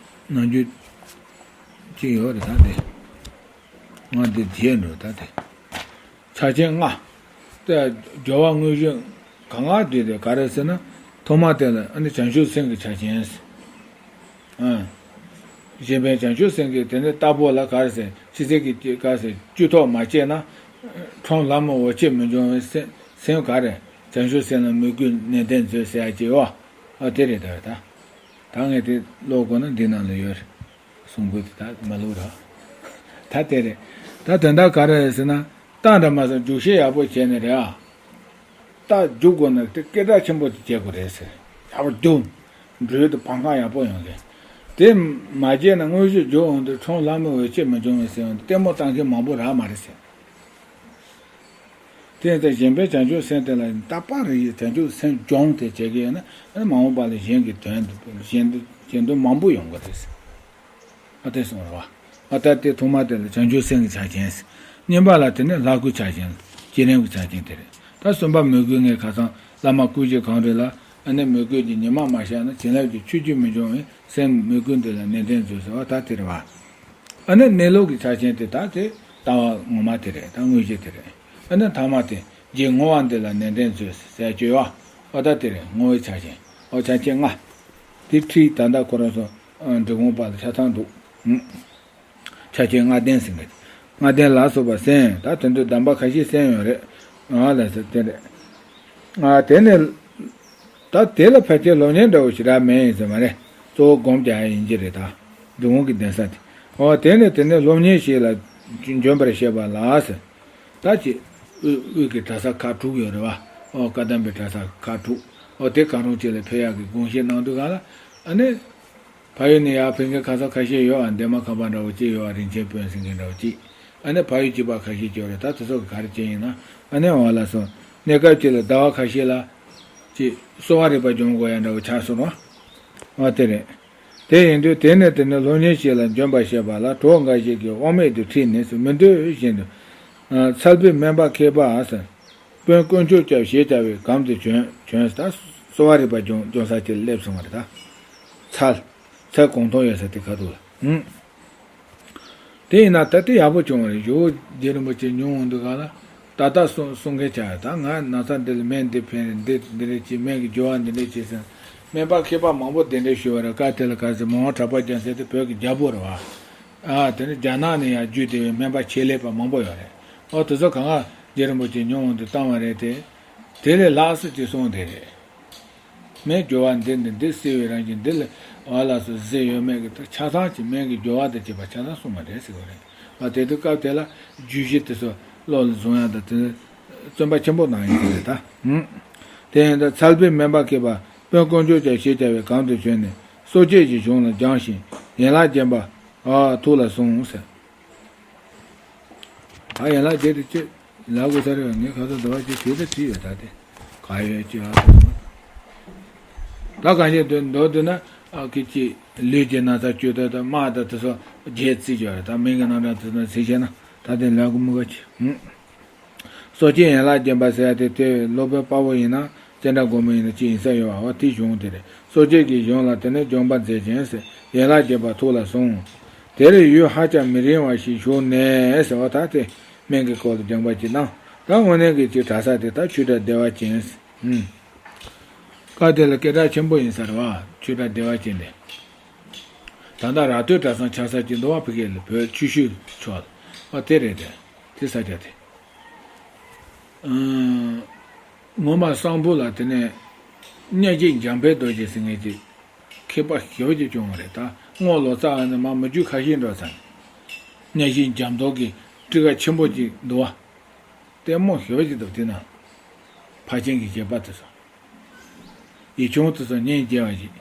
ནང་རྒྱུད་ཅིག་ཡོད་རེད། ད་དེ་ང་འདི་བརྗེད་འགྲོ། ད་དེ་ཕྱག་ཆེན་ལྔ་དེ་སྦྱོར་བ་དངོས་གཞི་གང་ག་བསྡུས་ཏེ་ག་རེ་ཟེར་ན། ཐོག་མ་དེ་ལ་ཨ་ནི་བྱང་ཆུབ་སེམས་ཀྱི་ཕྱག་ཆེན་ཟེར། ཨ། གཞན་ཕན་བྱང་ཆུབ་སེམས་ཀྱི་དེ་ནས་རྟག་པོ་ལ་ག་རེ་ཟེར། ཕྱི་ཚེ་གི་ག་རེ་ཟེར་བཅུད་ཐོག་མ་བཅད་ན་ཁྲོམ་ལྷ་མོ་འོད་ཆེས་མི་འབྱུང་བའི་སེམས་སེམས་ག་རེ། བྱང་ཆུབ་སེམས་ལ་མོས་གུས་ནན་ཏན་མཛོད་ཟེར་ཡ་ཅིག་ཡོད། ཨ་དེ་རེད། ད་ད། ད་ངས་དེ་ཀློག་དགོས་ན་འདི་ནང་ལ་ཡོད་རེད། གསུང་དགོས་དེ་ད་མ་ཀློག་ར། ད་དེ་རེད། ད་དོན་དག་ག་རེ་རེད་ཟེར་ན། རྟགས་འདྲ་མ་སོང་རྒྱུགས་ཤེས་ཡག་པོ་བྱས་ནས་རེད་ཨ། རྟགས་རྒྱུག་དགོས་ན་དེ་སྐད་གྲགས་ཆེན་པོ་དེ་བྱེད་དགོས་རེད་ཟེར། ཡག་པོ་རྒྱུག་འགྲོས་དེ་བང་ཁ་ཡག་པོ་ཡོང་གི། དེ་མ་བྱས་ན་དངོས་གཞི་རྒྱུག་འོང་དུས་ཁྲོམ་ལྷ་མོའི་འོད་ཆེས་མི་འབྱུང་བའི་ཟེར་ཡོང་དུས་ལྟད་མོ་ལྟ་མཁན་མང་པོ་རག་མ་རེད་ཟེར། དེ་ལྟར་གཞན་ཕན་བྱང་ཆུབ་སེམས་དེ་ལ་རྟག་པར་ཡི་བྱང་ཆུབ་སེམས་སྦྱོང་དེ་བྱེད་ཀྱི་ཡོད་ན་ཨ་ནི་མ་འོངས་པ་ལ་གཞན་གྱི་དོན་དུ་གཞན་དུ་གཞན་དོན་མང་པོ་ཡོང་གི་རེད། ཨ་དེ་གསུངས་རེད་བ། ཨ་ད་དེ་ཐོག་མ་དེ་ལ་བྱང་ཆུབ་སེམས་ཀྱི་ཆ་རྐྱེན། གཉིས་པ་ལ་དེ་ནི་ལྷ་སྐུའི་ཆ་རྐྱེན། བསྐྱེད་རིམ་གྱི་ཆ་རྐྱེན་དེ་རེད། ད་གསུམ་པ་མོས་གུས་ལྔའི་ཁ་སང་བླ་མ་སྐུ་བཞི་གང་རེད་ལ་ཨ་ནི་མོས་གུས་ཀྱི་ཉི་མ་མ་ཤར་ན་བྱིན་རླབས་ཀྱི་ཆུ་རྒྱུན་མི་འབྱུང་བས་སེམས་མོས་གུས་འདི་ལ་ནན་ཏན་མཛོད་ཟེར་བ་ད་དེ་རེད་བ། ཨ་ནི་གནས་ལུགས་ཀྱི་ཆ་རྐྱེན་དེ་ད་དེ་ལྟ་བ་ངོ་མ་དེ་རེད། ད་དངོས་གཞི་དེ་རེད། ཨ་ནི་ཐ་མ་དེ་རྗེས་བསྔོ་བ་འདི་ལ་ནན་ཏན་མཛོད་ཟེར་བརྗོད་བ། ཨོ་ད་དེ་རེད། བསྔོ་བའི་ཆ་རྐྱེན། ཨོ་ཆ་རྐྱེན་ལྔ། དེ་ཁྲིད་ད་ལྟ་ཁོ་རང་ཚོ་འབྲི་གུང་པ་ལ་ཆ་ཚང་འདུག་ཆ་རྐྱེན་ལྔ་ལྡན་ཟེར་གི། ལྔ་ལྡན་ལ་སོགས་པ་གསན། ད་དེ་ཚོའི་གདམས་པ་ཁ་ཤས་གསན་ཡོད་རེད། ཨ་ལ་ཟེར་དེ་རེད། ཨ་དེ་ནས། ད་དེ་ལ་ཕལ་ཆེར་སློབ་གཉེར་འདྲ་བོ་ཞེ་དྲག་མེད་ཡིན་ཟེར་མ་རེད། གཙོ་བོ་སྒོམ་རྒྱག་ཡ་ཡིན་གྱི་རེད་ད། འབྲི་གུང་གི་གདན་ས་དེ། འོ་དེ་ནས་དེ་ནས་སློབ་གཉེར་ཞིག་ལ་འབྱོན་པར་བཤད་པ་ལ་ཟེར། ད་ཅི། དབུས་དབུས་ཀྱི་གྲྭ་ས་ཁག་དྲུག་ཡོད་རེད་བ། འོ་བཀའ་གདམས་པའི་གྲྭ་ས་ཁག་དྲུག་འོ་དེ་གང་རུང་ཅིག་ལ་ཕེབས་ཡག་གི་དགོངས་བཞེས་གནང་དུས་གང་ལ། ཨ་ནི། ཕ་ཡུལ་ནས་ཡར་ཕེབས་མཁན་ཁ་སང་ཁ་ཤས་ཡོད་ཨ། འདན་མ་ཁ་པ་འདྲ་བོ་གཅིག་ཡོད་ཨ། རིན་ཆེན་དཔོན་ཟེར་མཁན་འདྲ་བོ་གཅིག་ཨ་ནི་ཕ་ཡུལ་གཅིག་པ་ཁ་ཤས་ཀྱི་ཡོད་རེད། ད་དེ་ཚོ་གི་ག་རེ་བྱས་ཡིན་ན་ཨ་ནི་འོ་ལགས་སོ། གནས་སྐབས་གཅིག་ལ་ཟླ་བ་ཁ་ཤས་ལ་ཅིག་གསོ་བ་རིག་པ་སྦྱོང་དགོས་ཡ་འདྲ་བོ་ཆགས་སོང་རོ། འོ་དེ་རེད། དེ་ཡིན་དུས་དེ་ནས་དེ་ནས་སློབ་གཉེར་ཞིག་ལ་འབྱོན་པར་བཤད་པ་ལ་གྲོགས་འགའ་ཞིག་གིས་དབང་མེད་དུ་ཁྲིད་ནས་སུ་མི་འདོད་བཞིན་དུ། ཚལ་པའི་སྨན་པ་མཁས་པ་ཟེར། དཔོན་དཀོན་མཆོག་སྐྱབས་ཞེས་བྱ་བའི་གམ་དུ་བྱོན་བྱོན་ད་གསོ་བ་རིག་པ་སྦྱོང་སྦྱོང་ས་ཅིག་སླེབས་སོང་བ་རེད་ད། ཚལ། ཚལ་གུང་ཐང་ཡོད་ས་དེ་ཁ་ཐུག་ལ། ཧུམ། དེ་ཡིན་ན་ད་ལྟ་ཡག་པོ་བྱུང་བ་རེད། ཇོ་བོ་རྗེ་རིན་པོ་ཆེ་མྱོང་འོང་དུས་ག་ལ་ད་ལྟ་གསུང་གསུང་མཁན་ཆགས་ཡོད། ད་ང་ན་ཚ་འདི་ལ་སྨན་འདི་ཕན་རེད། འདི་འདི་རེད་ཅེས་སྨན་གྱི་སྦྱོར་བ་འདི་འདྲས་བྱས་ཟིན། སྨན་པ་མཁས་པ་མང་པོ་གདན་འདྲེན་ཞུས་པ་རེད། སྐབས་དེ་ལ་ག་ཚོད་མི་དབང་གྲགས་པ་རྒྱལ་མཚན་དེ་བོད་ཀྱི་རྒྱལ་པོ་རེད་བ། ཨ་དེ་ནི་རྒྱ་ནག་ནས་ཡང་བརྒྱུད་བསྡད་པའི་སྨན་པ་ཆེད་ལས་པ་མང་པོ་ཡོད་རེད། ཨོ་དེ་ཚོ་གང་ག་རྗེ་རིན་པོ་ཆེ་མྱོང་འོང་དུ་བཏང་བ་རེད་དེ། དེ་ལས་ལྷག་སུ་ཅིག་གསུངས་དེ་རེད། སྨན་སྦྱོར་བ་འདི་འདི་འདི་སེལ་བའི་རང་བཞིན་འདི་ལ་བ་ལ་སོགས་ཟེར་ཡོད་མེད་ཀྱི་ད་ཆ་ཚང་གི་སྨན་གྱི་སྦྱོར་བ་དང་བཅས་པ་ཆ་ཚང་གསུངས་པ་རེད་ཟེར་བ་རེད། ཨ་དེ་དུས་སྐབས་དེ་ལ་རྒྱུད་བཞི་དེ་ཚོ་བློ་ལ་བཟུང་ཡག་དང་དེ་བརྩོན་པ་ཆེན་པོ་གནང་ཡོད་ཀྱི་རེད་ད། ཧུམ། དེ་ཡིན་ད་ཚལ་པའི་སྨན་པ་མཁས་པ་དཔོན་དཀོན་མཆོག་སྐྱབས་ཞེས་བྱ་བའི་གམ་དུ་བྱོན་ནས་གསོ་དཔྱད་ཀྱི་གཞུང་ལ་སྦྱངས་ཤིང་ཡན་ལག་བརྒྱན་པ། ཨ་ཐུགས་ལ་བཟུང་ཟེར། ད་ཡན་ལག་བརྒྱད་དེ་ཅི་ལབ་དགོས་ས་རེད། ངས་ཁ་སང་འདྲ་བ་ཅིག་བྲིས་ད་བྲིས་ཡོད་ད་དེ། ག་ཡོད་ཅི་ཨ་ད་གང་ཞིག་འདོད་འདོད་འདོད་ན་ཨ་ཁི་ཅི་ལུས་ཀྱི་ན་ཚ་བཅོས་ཐབས་དང་དམག་དང་དེ་ཚོ་བརྒྱད་རྩིས་ཀྱི་ཡོད་རེད། ད་མིང་གི་རྣམ་གྲངས་དེ་ཚོ་རྩིས་བྱས་ན་ད་དེ་ལབ་དགོས་མི་ག་ཅི། ཧུམ། སོ་སྐྱེའི་ཡན་ལག་བརྒྱད་པ་ཟེར་ཡ་དེ་དེ་སློབ་དཔོན་དཔའ་བོ་ཡིན་ན་ཙནྡྲ་གོ་མི་ཡིན་ན་ཅི་ཡིན་ས་ཡོད་པ་འོ་དེ་གཞུང་དེ་རེད། སོ་སྐྱེ་གི་གཞུང་ལ་དེ་ནས་སྦྱོང་བར་མཛད་ཅིང་ཟེར་ཡན་ལག་བརྒྱད་པ་ཐུགས་ལ་ཟུངས། དེར་ཡུན་ཧ་ཅང་མི་རིང་བ་ཞིག་བཞུགས་ནས་ཟེར་བ་ད་དེ་སྨན་གྱི་སྐོར་ལ་སྦྱོང་བ་ཅིག་གནང་། ད་དངོས་གནས་ཀྱི་ཅིག་གྲྭ་ས་དེ་ད་ཆོས་གྲྭ་བདེ་བ་ཅན། ཨུམ། སྐབས་དེ་ལ་སྐད་གྲགས་ཆེན་པོ་ཡིན་ས་རེད་བ་ཆོས་གྲྭ་བདེ་བ་ཅན་དེ། ད་ལྟ་ར་སྟོད་གྲྭ་ཚང་ཆགས་ས་ཅིག་འདུག་བ་ཕ་གི་ལ་བོད་ཆུ་ཤུར་ཕྱོགས་ལ་བ་དེ་རེད་དེ། དེ་ས་ཆ་དེ། ཨང་། ངོ་མ་གསང་ཕུ་ལ་དེ་ནས་གཉའ་ཁྱི་འཇམ་དཔལ་རྡོ་རྗེ་ཟེར་མཁན་ཅིག་མཁས་པ་ཞེ་པོ་ཅིག་བྱུང་བ་རེད་ད། རྔོག་ལོ་ཙཱ་བ་ནི་མ་མི་རྒྱུད་ཁ་ཤས་འགྲོ་ཙང་། གཉའ་ཁྱི་འཇམ་མདོག་གི་སྤྲི་ཁ་ཆེན་པོ་ཅིག་འདུག་བ། ལྟད་མོ་ཞེ་པོ་ཅིག་འདུག་དེ་ན། ཕར་ཕྱིན་གྱི་བྱེད་པ་དེ་ཚོ། ཡིག་ཆུང་དེ་ཚོ་སྙིང་རྗེ་བ་ཞིག་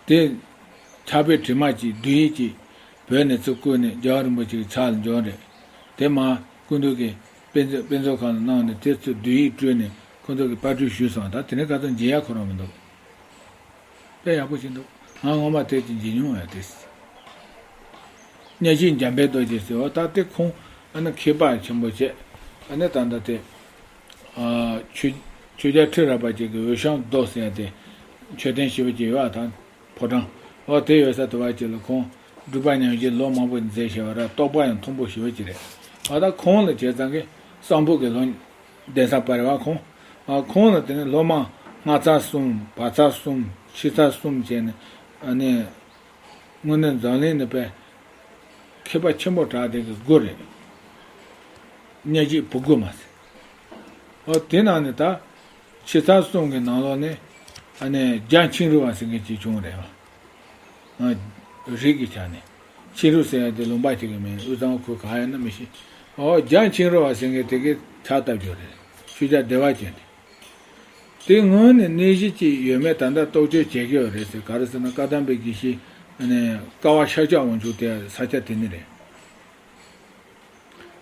དེ། ཕྱག་དཔེ་བྲིས་མ་ཅིག་བསྡུས་ཡིག་ཅིག་བོད་ནས་ཚུར་བསྐུར་ནས་རྒྱལ་བ་རིན་པོ་ཆེ་གི་ཕྱག་ལ་འབྱོར་རེད། དེ་མ་སྐུ་མདུན་གྱི་དཔེ་མཛོད་དཔེ་མཛོད་ཁང་ལ་གནང་ནས་དེ་ཚུར་བསྡུས་ཡིག་སྤྲོད་ནས་སྐུ་མདུན་གྱི་པར་སྐྲུན་ཞུས་སོང་ད་དེ་ནས་ཁ་སང་མཇལ་ཡ་ཁོ་རང་མི་འདུག་དཔེ་ཡག་པོ་ཞིག་འདུག་ང་ངོ་མ་དེ་ཅིག་མཇལ་མྱོང་ཡོད་དེ། གཉའ་ཁྱི་འཇམ་དཔལ་རྡོ་རྗེ་ཟེར་བ་ད་དེ་ཁོང་ཨ་ནི་མཁས་པ་ཆེན་པོ་བྱས་ཨ་ནི་ད་ལྟ་དེ། ཆོས་ཆོས་རྒྱལ་ཁྲི་རལ་པ་ཅན་གྱི་འོད་ཤོང་རྡོ་ཟེར་ཡ་དེ་མཆོད་རྟེན་ཞེ་པོ་ཅིག་ཡོད་ཨ་ཐང་ཕོ་བྲང་འོ་དེ་ཡོད་ས་དུ་བ་ཅིག་ལ་ཁོང་སྒྲུབ་པ་ཉམས་བཞེས་ལོ་མང་པོ་མཛད་བཞེས་པ་ར་རྟོགས་པ་ཡང་མཐོན་པོ་ཞེ་པོ་ཅིག་རེད། ཨ་ད་ཁོང་ལ་བྱས་ཙང་གི་གསང་ཕུ་གི་ལོ་གདན་ས་པ་རེད་བ་ཁོང་ཨ་ཁོང་ལ་དེ་ནས་སློབ་མ་སྔ་ཚར་གསུམ་བར་ཚར་གསུམ་ཕྱི་ཚར་གསུམ་བྱས་ནས་ཨ་ནི། དངོས་གནས་འཛམ་གླིང་ནས་པའི་མཁས་པ་ཆེན་པོ་གྲགས་དེ་གི་སྒོ་རེད། གཉའ་ཁྱི་བུ་དགུ་མ་ཟེར། ཨོ་དེ་ནང་ནས་ད་ཕྱི་ཚར་གསུམ་གི་ནང་ལོགས་ནས་ཨ་ནི་རྒྱ་ཆིང་རུ་བ་ཟེར་མཁན་ཅིག་བྱུང་རེད་བ། རིགས་ཀྱི་ཆ་ནས་ཆིང་རུ་ཟེར་ཡ་དེ་ལུང་པ་ཅིག་གི་མིང་དབུས་གཙང་ཁུལ་ག་ཡིན་ན་མི་ཤེས། ཨོ་རྒྱ་ཆིང་རུ་བ་ཟེར་མཁན་དེ་གི་ཕྱག་བཏབ་རྒྱུ་རེད། ཆོས་རྒྱལ་བདེ་བ་ཅན་དེ། དེ་སྔོན་ནས་གནས་གཞི་ཅིག་ཡོད་མེད་ད་ལྟ་རྟོག་དཔྱོད་བྱེད་ཀྱི་ཡོད་རེད་ཟེར་ག་རེ་ཟེར་ན་བཀའ་གདམས་པའི་དགེ་བཤེས་ནས་བསྐལ་པ་ཤཱཀྱ་དབང་ཕྱུག་དེ་ས་ཆ་དེ་ནི་རེད།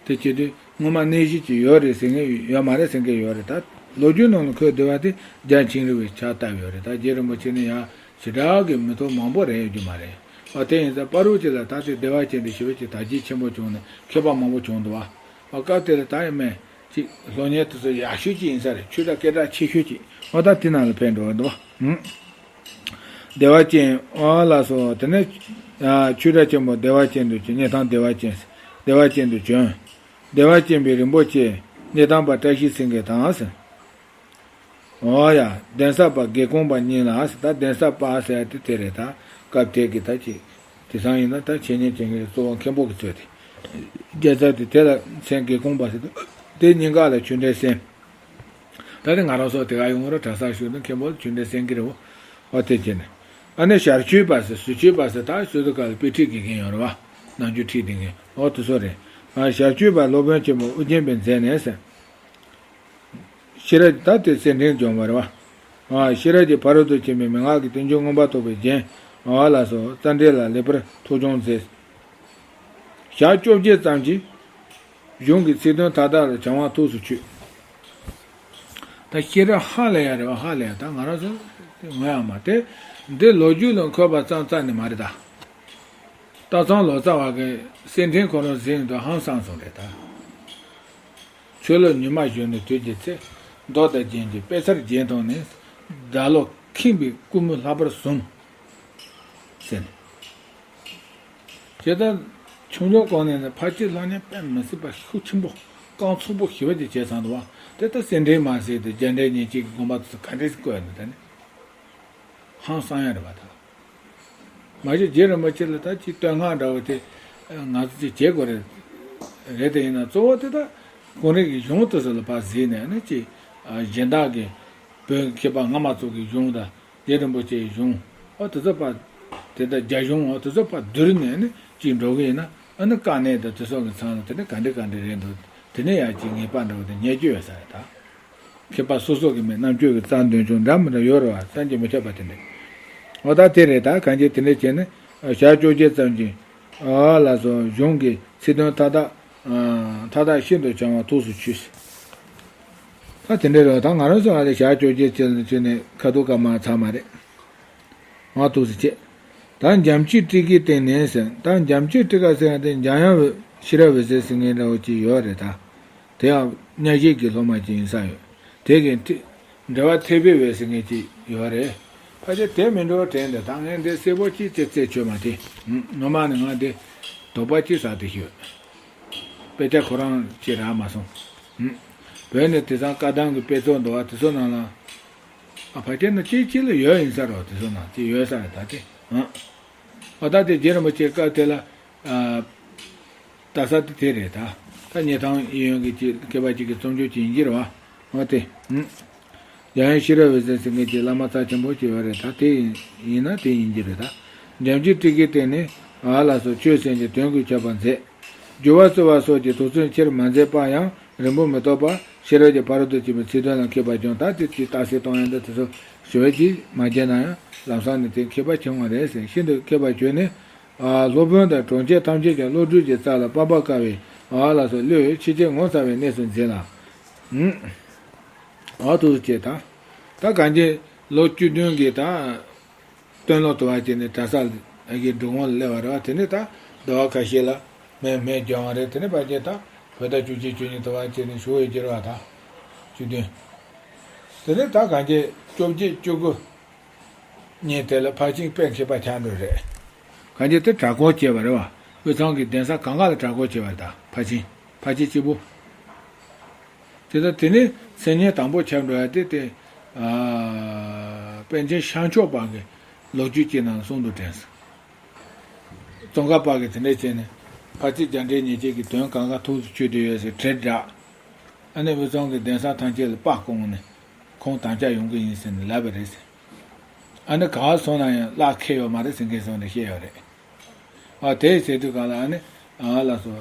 དེ་བྱེད་དུས་སྔོན་མ་གནས་གཞི་ཅིག་ཡོད་རེད་ཟེར་མཁན་ཡོད་མ་རེད་ཟེར་མཁན་ཡོད་རེད་ད། ལོ་རྒྱུས་ནང་ལ་འཁོད་བསྡད་པ་དེ་རྒྱ་ཆིང་རུ་བའི་ཕྱག་བཏབ་ཡོད་རེད་ད་རྗེ་རིན་པོ་ཆེ་ནི་ཡང་ཞེ་དྲག་གི་མི་ཐོག་མང་པོ་རེད་ཡོད་རྒྱུ་མ་རེད། ཨ་དེ་ཡིན་ཙང་བར་དུ་ཅིག་ལ་ད་དེ་བདེ་བ་ཅན་དེ་ཞེ་པོ་ཅིག་དར་རྒྱས་ཆེན་པོ་བྱུང་ནས་མཁས་པ་མང་པོ་བྱུང་འདུག་བ། ཨ་སྐབས་དེ་ལ་ད་ཡང་མེད། ཅིག་སློབ་གཉེར་དེ་ཚོ་ཡག་ཤོས་ཅིག་ཡིན་ས་རེད། ཆོས་གྲྭ་སྐད་གྲགས་ཆེ་ཤོས་ཅིག་ཨོ་ད་དེ་ནང་ལ་ཕེབས་འགྲོ་བ་འདུག་བ། བདེ་བ་ཅན་ཨོ་ལགས་སོ། དེ་ནས་ཆོས་གྲྭ་ཆེན་པོ་བདེ་བ་ཅན་དུ་བྱོན། གནས་ཐང་བདེ་བ་ཅན། བདེ་བ་ཅན་དུ་བྱོན། བདེ་བ་ཅན་པའི་རིན་པོ་ཆེ་གནས་དང་པ་བཀྲ་ཤིས་སེང་གེ་དང་ཟེར། ཨོ་ཡ། གདན་ས་པ་དགེ་གོང་པ་གཉིས་ལ་ཟེར། ད་གདན་ས་པ་ཟེར་ཡ་དེ་དེ་རེད་ད། སྐབས་དེ་གི་ད་ཅིག་དེང་སང་ཡིན་ན་ད་འཆད་ཉན་བྱེད་མཁན་གཙོ་བོ་མཁན་པོ་གི་ཚོད་དེ། རྒྱལ་ཚབ་དེ་དེ་ལ་མཚན་དགེ་གོང་པ་ཟེར་དུས་དེ་གཉིས་ཀ་ལ་ཆོས་འབྲེལ་གསན། ད་ནི་ང་རང་ཚོ་དེ་ག་ཡོང་ར་གྲྭ་སར་ཞུགས་ན་མཁན་པོ་ལ་ཆོས་འབྲེལ་གསན་གི་རེད་བོ། ཨོ་དེ་བྱས་ནས། ཨ་ནི་ཞར་ཆོས་པ་ཟེར་ཟུར་ཆོས་པ་ཟེར་ད་སོ་སོ་ག་ལ་དཔེ་ཁྲིད་དགེ་མཁན་ཡོད་རེད་བ། ནམ་རྒྱུན་ཁྲིད་བསྡད་མཁན་ཨོ་དེ་ཚོ་རེད། ཨ་ཞར་ཆོས་པ་སློབ་དཔོན་ཆེན་པོ་ཨོ་རྒྱན་པའི་མཛད་ནས་ཟེར། ཤེས་རབ་ཀྱི་ད་དེ་སེར་ཕྲེང་སྦྱོང་བ་རེད་བ། ཨ་ཤེས་རབ་ཀྱི་ཕ་རོལ་ཏུ་ཕྱིན་པའི་མན་ངག་གི་རྟེན་འབྱུང་མངོན་པར་རྟོགས་པའི་རྒྱན་ཨ་ལ་སོགས་རྩ་འགྲེལ་ལ་ལེགས་པར་ཐུགས་སྦྱོང་མཛད། ཞག་བཅོ་བརྒྱད་ཙམ་གྱིས་གཞུང་གི་ཚིག་དོན་མཐའ་དག་ལ་བྱང་བ་ཐུགས་སུ་ཆུད། ད་ཤེས་རབ་ཧ་ལས་ཡ་རེད་བ། ཧ་ལས་ཡ་ད་ང་རང་ཚོ་ངོ་ཡ་མ་དེ་འདི་ལོ་རྒྱུས་ལ་འཁོད་པ་ཙམ་རྩ་ནས་མ་རེད་ད། སྟག་ཚང་ལོ་ཙཱ་བ་གི་སེར་ཕྲེང་ཁོ་རང་གཟིགས་དུས་ཧང་སངས་སོང་རེད་ད། ཆོས་ལུགས་ཉི་མ་གཞོན་ནུའི་དུས་ཀྱི་ཚེ། མདོ་དང་རྒྱན་གྱི་དཔེ་ཚར་རྒྱན་དང་ནི། དགྲ་ལོ་ཁེངས་པའི་ཀུ་མུད་ལྷག་པར་ཟུངས། ཟེར་ནས། དེ་ལྟར་ཆུང་ལོ་གོང་ནས་ནི་ཕར་ཕྱིན་སློབ་གཉེར་དཔེ་མི་སྲིད་པ་ཤུགས་ཆེན་པོ་རྐང་ཚུགས་པོ་ཞེ་པོ་ཅིག་བྱས་ཚར་འདུག་བ། དེ་ལྟར་སེར་ཕྲེང་མ་ཟེར་ཏེ་རྒྱ་འགྲེལ་ཉེར་གཅིག་གི་དགོངས་པ་དེ་ཚོ་ག་འདྲས་སེ་བཀོད་ཡོད་ན་ད་ནི། ཧང་སང་ཡ་རེད་བ་ད། མ་གཞི་རྗེ་རིན་པོ་ཆེ་ལ་ད་ཅིག་བསྟོད་བསྔགས་འདྲ་བོ་དེ་ང་ཚོ་ཅིག་བྱེད་དགོས་རེད། རེད་དེ་ཡིན་ན་གཙོ་བོ་དེ་ད་ཁོང་རང་གི་གཞུང་དེ་ཚོ་ལ་ཕར་གཟིགས་ནས་ནི་ཅིག་གཞན་དག་གི་བོད་མཁས་པ་སྔ་མ་ཚོ་གི་གཞུང་དང་རྗེ་རིན་པོ་ཆེའི་གཞུང་ཨོ་དེ་ཚོ་ཕར་དེ་ད་རྒྱ་གཞུང་ཨོ་དེ་ཚོ་ཕར་བསྡུར་ནས་ནི་ཅིག་འགྲོ་གི་ཡིན་ན་ཨ་ནི་དཀའ་གནད་དང་དེ་ཚོ་གི་མཚམས་ལ་དེ་ནི་ག་འདྲ་ག་འདྲ་རེད་འདུག་དེ་ནས་ཡང་ཅིག་ངེས་པ་འདྲ་བོ་དེ་རྙེད་རྒྱུ་ཡོད་ས་རེད་ད། མཁས་པ་སོ་སོ་གི་མི་རྣམ་དཔྱོད་ཀྱི་རྩལ་འདོན་ཆུང་འདྲ་མི་འདྲ་ཡོད་རེད་བ། བསམ་གྱིས་མི་ཁྱབ་པ་དེ་འདྲ། འོ་ད་དེ་རེད་ད། གང་ཅི་དེ་འདྲ་བྱས་ནས་ཞག་བཅོ་བརྒྱད་ཙམ་གྱིས་ཨ་ལ་སོགས་གཞུང་གི་ཚིག་དོན་མཐའ་དག་མཐའ་དག་ཤིན་ཏུ་བྱང་བ་ཐུགས་སུ་ཆུད། ད་དེ་འདྲ་རེད་བ། ད་ང་རང་ཚོ་ཨ་ལས་ཞག་བཅོ་བརྒྱད་ཅན་ལ་བྱས་ནས་ཁ་ཐུག་ཀ་མ་ཚར་མ་རེད། ང་ཐུགས་སུ་ཆེ། ད་འཇམ་ཆོས་སྤྲུལ་སྐུའི་སྟེང་ནས་ཟེར། ད་འཇམ་ཆོས་སྤྲུལ་སྐུ་ཟེར་ཡ་དེ་འཇམ་དབྱངས་ཤེས་རབ་འོད་ཟེར་ཟེར་མཁན་འདྲ་བོ་ཅིག་ཡོད་རེད་ད། དེ་ཡང་གཉའ་ཤིང་གི་སློབ་མ་ཅིག་ཡིན་ས་ཡོད། དེ་གི་འབྲེལ་བ་ཐེ་བེ་བེ་ཟེར་མཁན་ཅིག་ཡོད་རེད། ཕལ་ཆེར་དེ་མི་འགྲོ་དྲན་འདུག་ད་ངས་འདི་གསལ་པོ་ཅིག་ཅེས་རྩད་ཆོད་མ་དེ། ངོ་མ་ནི་ང་འདི་དོགས་པ་ཅིག་ཟ་དེ་ཤོད། དཔེ་ཆ་ཁོ་རང་ཅིག་རག་མ་སོང་། བོད་ནས་དེང་སང་བཀའ་གདམས་ཀྱི་དཔེ་ཚོགས་འདུག་བ། དེ་ཚོ་ནང་ལ་ཨ་ཕལ་ཆེར་ན་ཅིག་ཅིག་ལ་ཡོད་ཡིན་ས་རོགས། དེ་ཚོ་ནང་ཅིག་ཡོད་ས་རེད་ད་དེ། ཨ་ད་དེ་རྗེ་རིན་པོ་ཆེ་སྐབས་དེ་ལ་ཨ་ལྟ་ས་དེ་དེ་རེད་ད། ད་སྙེ་ཐང་གཡས་གཡོན་གྱི་ཅིག་མཁས་པ་ཅིག་གི་རྩོམ་ཆོས་ཅིག་ཡིན་གྱི་རེད་བ། འོ་དེ། འཇམ་དབྱངས་ཤེས་རབ་འོད་ཟེར་ཟེར་མཁན་གྱི་བླ་མ་རྩ་ཆེན་པོ་ཅིག་ཡོད་རེད་ད། དེ་ཡིན་ན་དེ་ཡིན་གྱི་རེད་ད། འཇམ་སྤྱོད་ཏྲི་ཀའི་སྟེང་ནས་ཨ་ལ་སོགས་ཆོས་ཟེར་གྱི་དོན་ཀུན་ཁྱབ་པར་མཛད། སྦྱོར་བ་རྩོལ་བ་སོགས་ཀྱི་དུག་མཚོན་ཆེར་མ་མཛད་པ་ཡང་རིང་པོ་མི་ཐོགས་པར་ཤེས་རབ་ཀྱི་ཕ་རོལ་ཏུ་ཕྱིན་པའི་ཚིག་དོན་ལ་མཁས་པར་བྱུང་། ད་དེ་དེ་རྟགས་གསལ་གཏོང་ཡ་འདི་དེ་ཚོ་ཞུ་བ་ཅིག་མ་བྱས་ན་ཡང་ལམ་སང་ནས་དེ་མཁས་པ་ཆེན་པོ་རེད་ཟེར། ཤིན་ཏུ་མཁས་པར་གྱུར་ནས་ཨ་སློབ་དཔོན་དང་གྲོང་ཁྱེར་ཐམས་ཅད་ཀྱང་བློ་གྲོས་ཀྱི་རྩལ་ལ་དཔག་པར་དཀའ་བའི་ཨ་ལ་སོགས་བློས་ཆེས་ཆེར་ངོ་མཚར་བའི་གནས་སུ་མཛད་ལ། ཨ་ཐུགས་རྗེ་ཆེ་ད། ད་གང་ཅི་ལོ་བཅུ་བདུན་གྱི་ད། སྟོན་ལོ་དུ་བ་བྱས་ནས་གྲྭ་ས་ལ་གི་འགྲོ་འོང་ལ་སླེབས་པ་རེད་བ། དེ་ནས་ད་ཟླ་བ་ཁ་ཤས་ལ་སྨན་སྨན་སྦྱོང་བ་རེད། དེ་ནས་ཕལ་ཆེར་ད་བོད་ཟླ་བཅུ་གཅིག་བཅུ་གཉིས་དུ་བ་བྱས་ནས་ཞུ་འོས་ཀྱི་རེད་བ། ད་བཅུ་བདུན། དེ་ནས་ད་གང་ཅི་བཅོ་བརྒྱད་བཅུ་དགུ་ཉིན་དེ་ལ་ཕར་ཕྱིན་དཔེ་མཁས་པ་ཆགས་འགྲོ་རེད། གང་ཅི་དེ་གྲྭ་སྐོར་བྱས་པ་རེད་བ། དབུས་གཙང་གི་གདན་ས་གང་ག་ལ་གྲྭ་སྐོར་བྱས་པ་རེད། ད་ཕར་ཕྱིན་ཕལ་ཆེར་གཅིག་པུ། དེ་ལྟར་དེ་ནས་མཚན་སྙན་དང་པོ་ཁྱབ་འགྲོ་ཡ་དེ་དེ། ཨ་པཎ་ཆེན་ཤངས་ཆོས་པ་གི་ལོ་རྒྱུས་ཅིག་ནང་གསུངས་འདུག་དྲན་སོང་། ཙོང་ཁ་པ་གིས་དེ་འདྲ་བྱས་ནས་ཕར་ཕྱིན་རྒྱ་འགྲེལ་ཉེར་གཅིག་གི་དོན་གང་ག་ཐུགས་སུ་ཆུད་དེ་ཡོད་ཟེར་བྲིས་བསྒྲགས། ཨ་ནི་དབུས་གཙང་གི་གདན་ས་ཐམས་ཅད་ལ་པར་བསྐོངས་ནས་ཁོང་དམ་བཅའ་ཡོང་གི་ཡིན་ཟེར་ནས་ལབ་པ་རེད་ཟེར། ཨ་ནི་ག་བ་སོང་ན་ཡང་གླགས་ཁེལ་ཡོད་མ་རེད་ཟེར་མཁན་སོང་ནས་བཤད་ཡོད་རེད། ཨ་དེ་ཟེར་དུས་གང་ལ་ཨ་ནི་ཨ་ལ་སོ།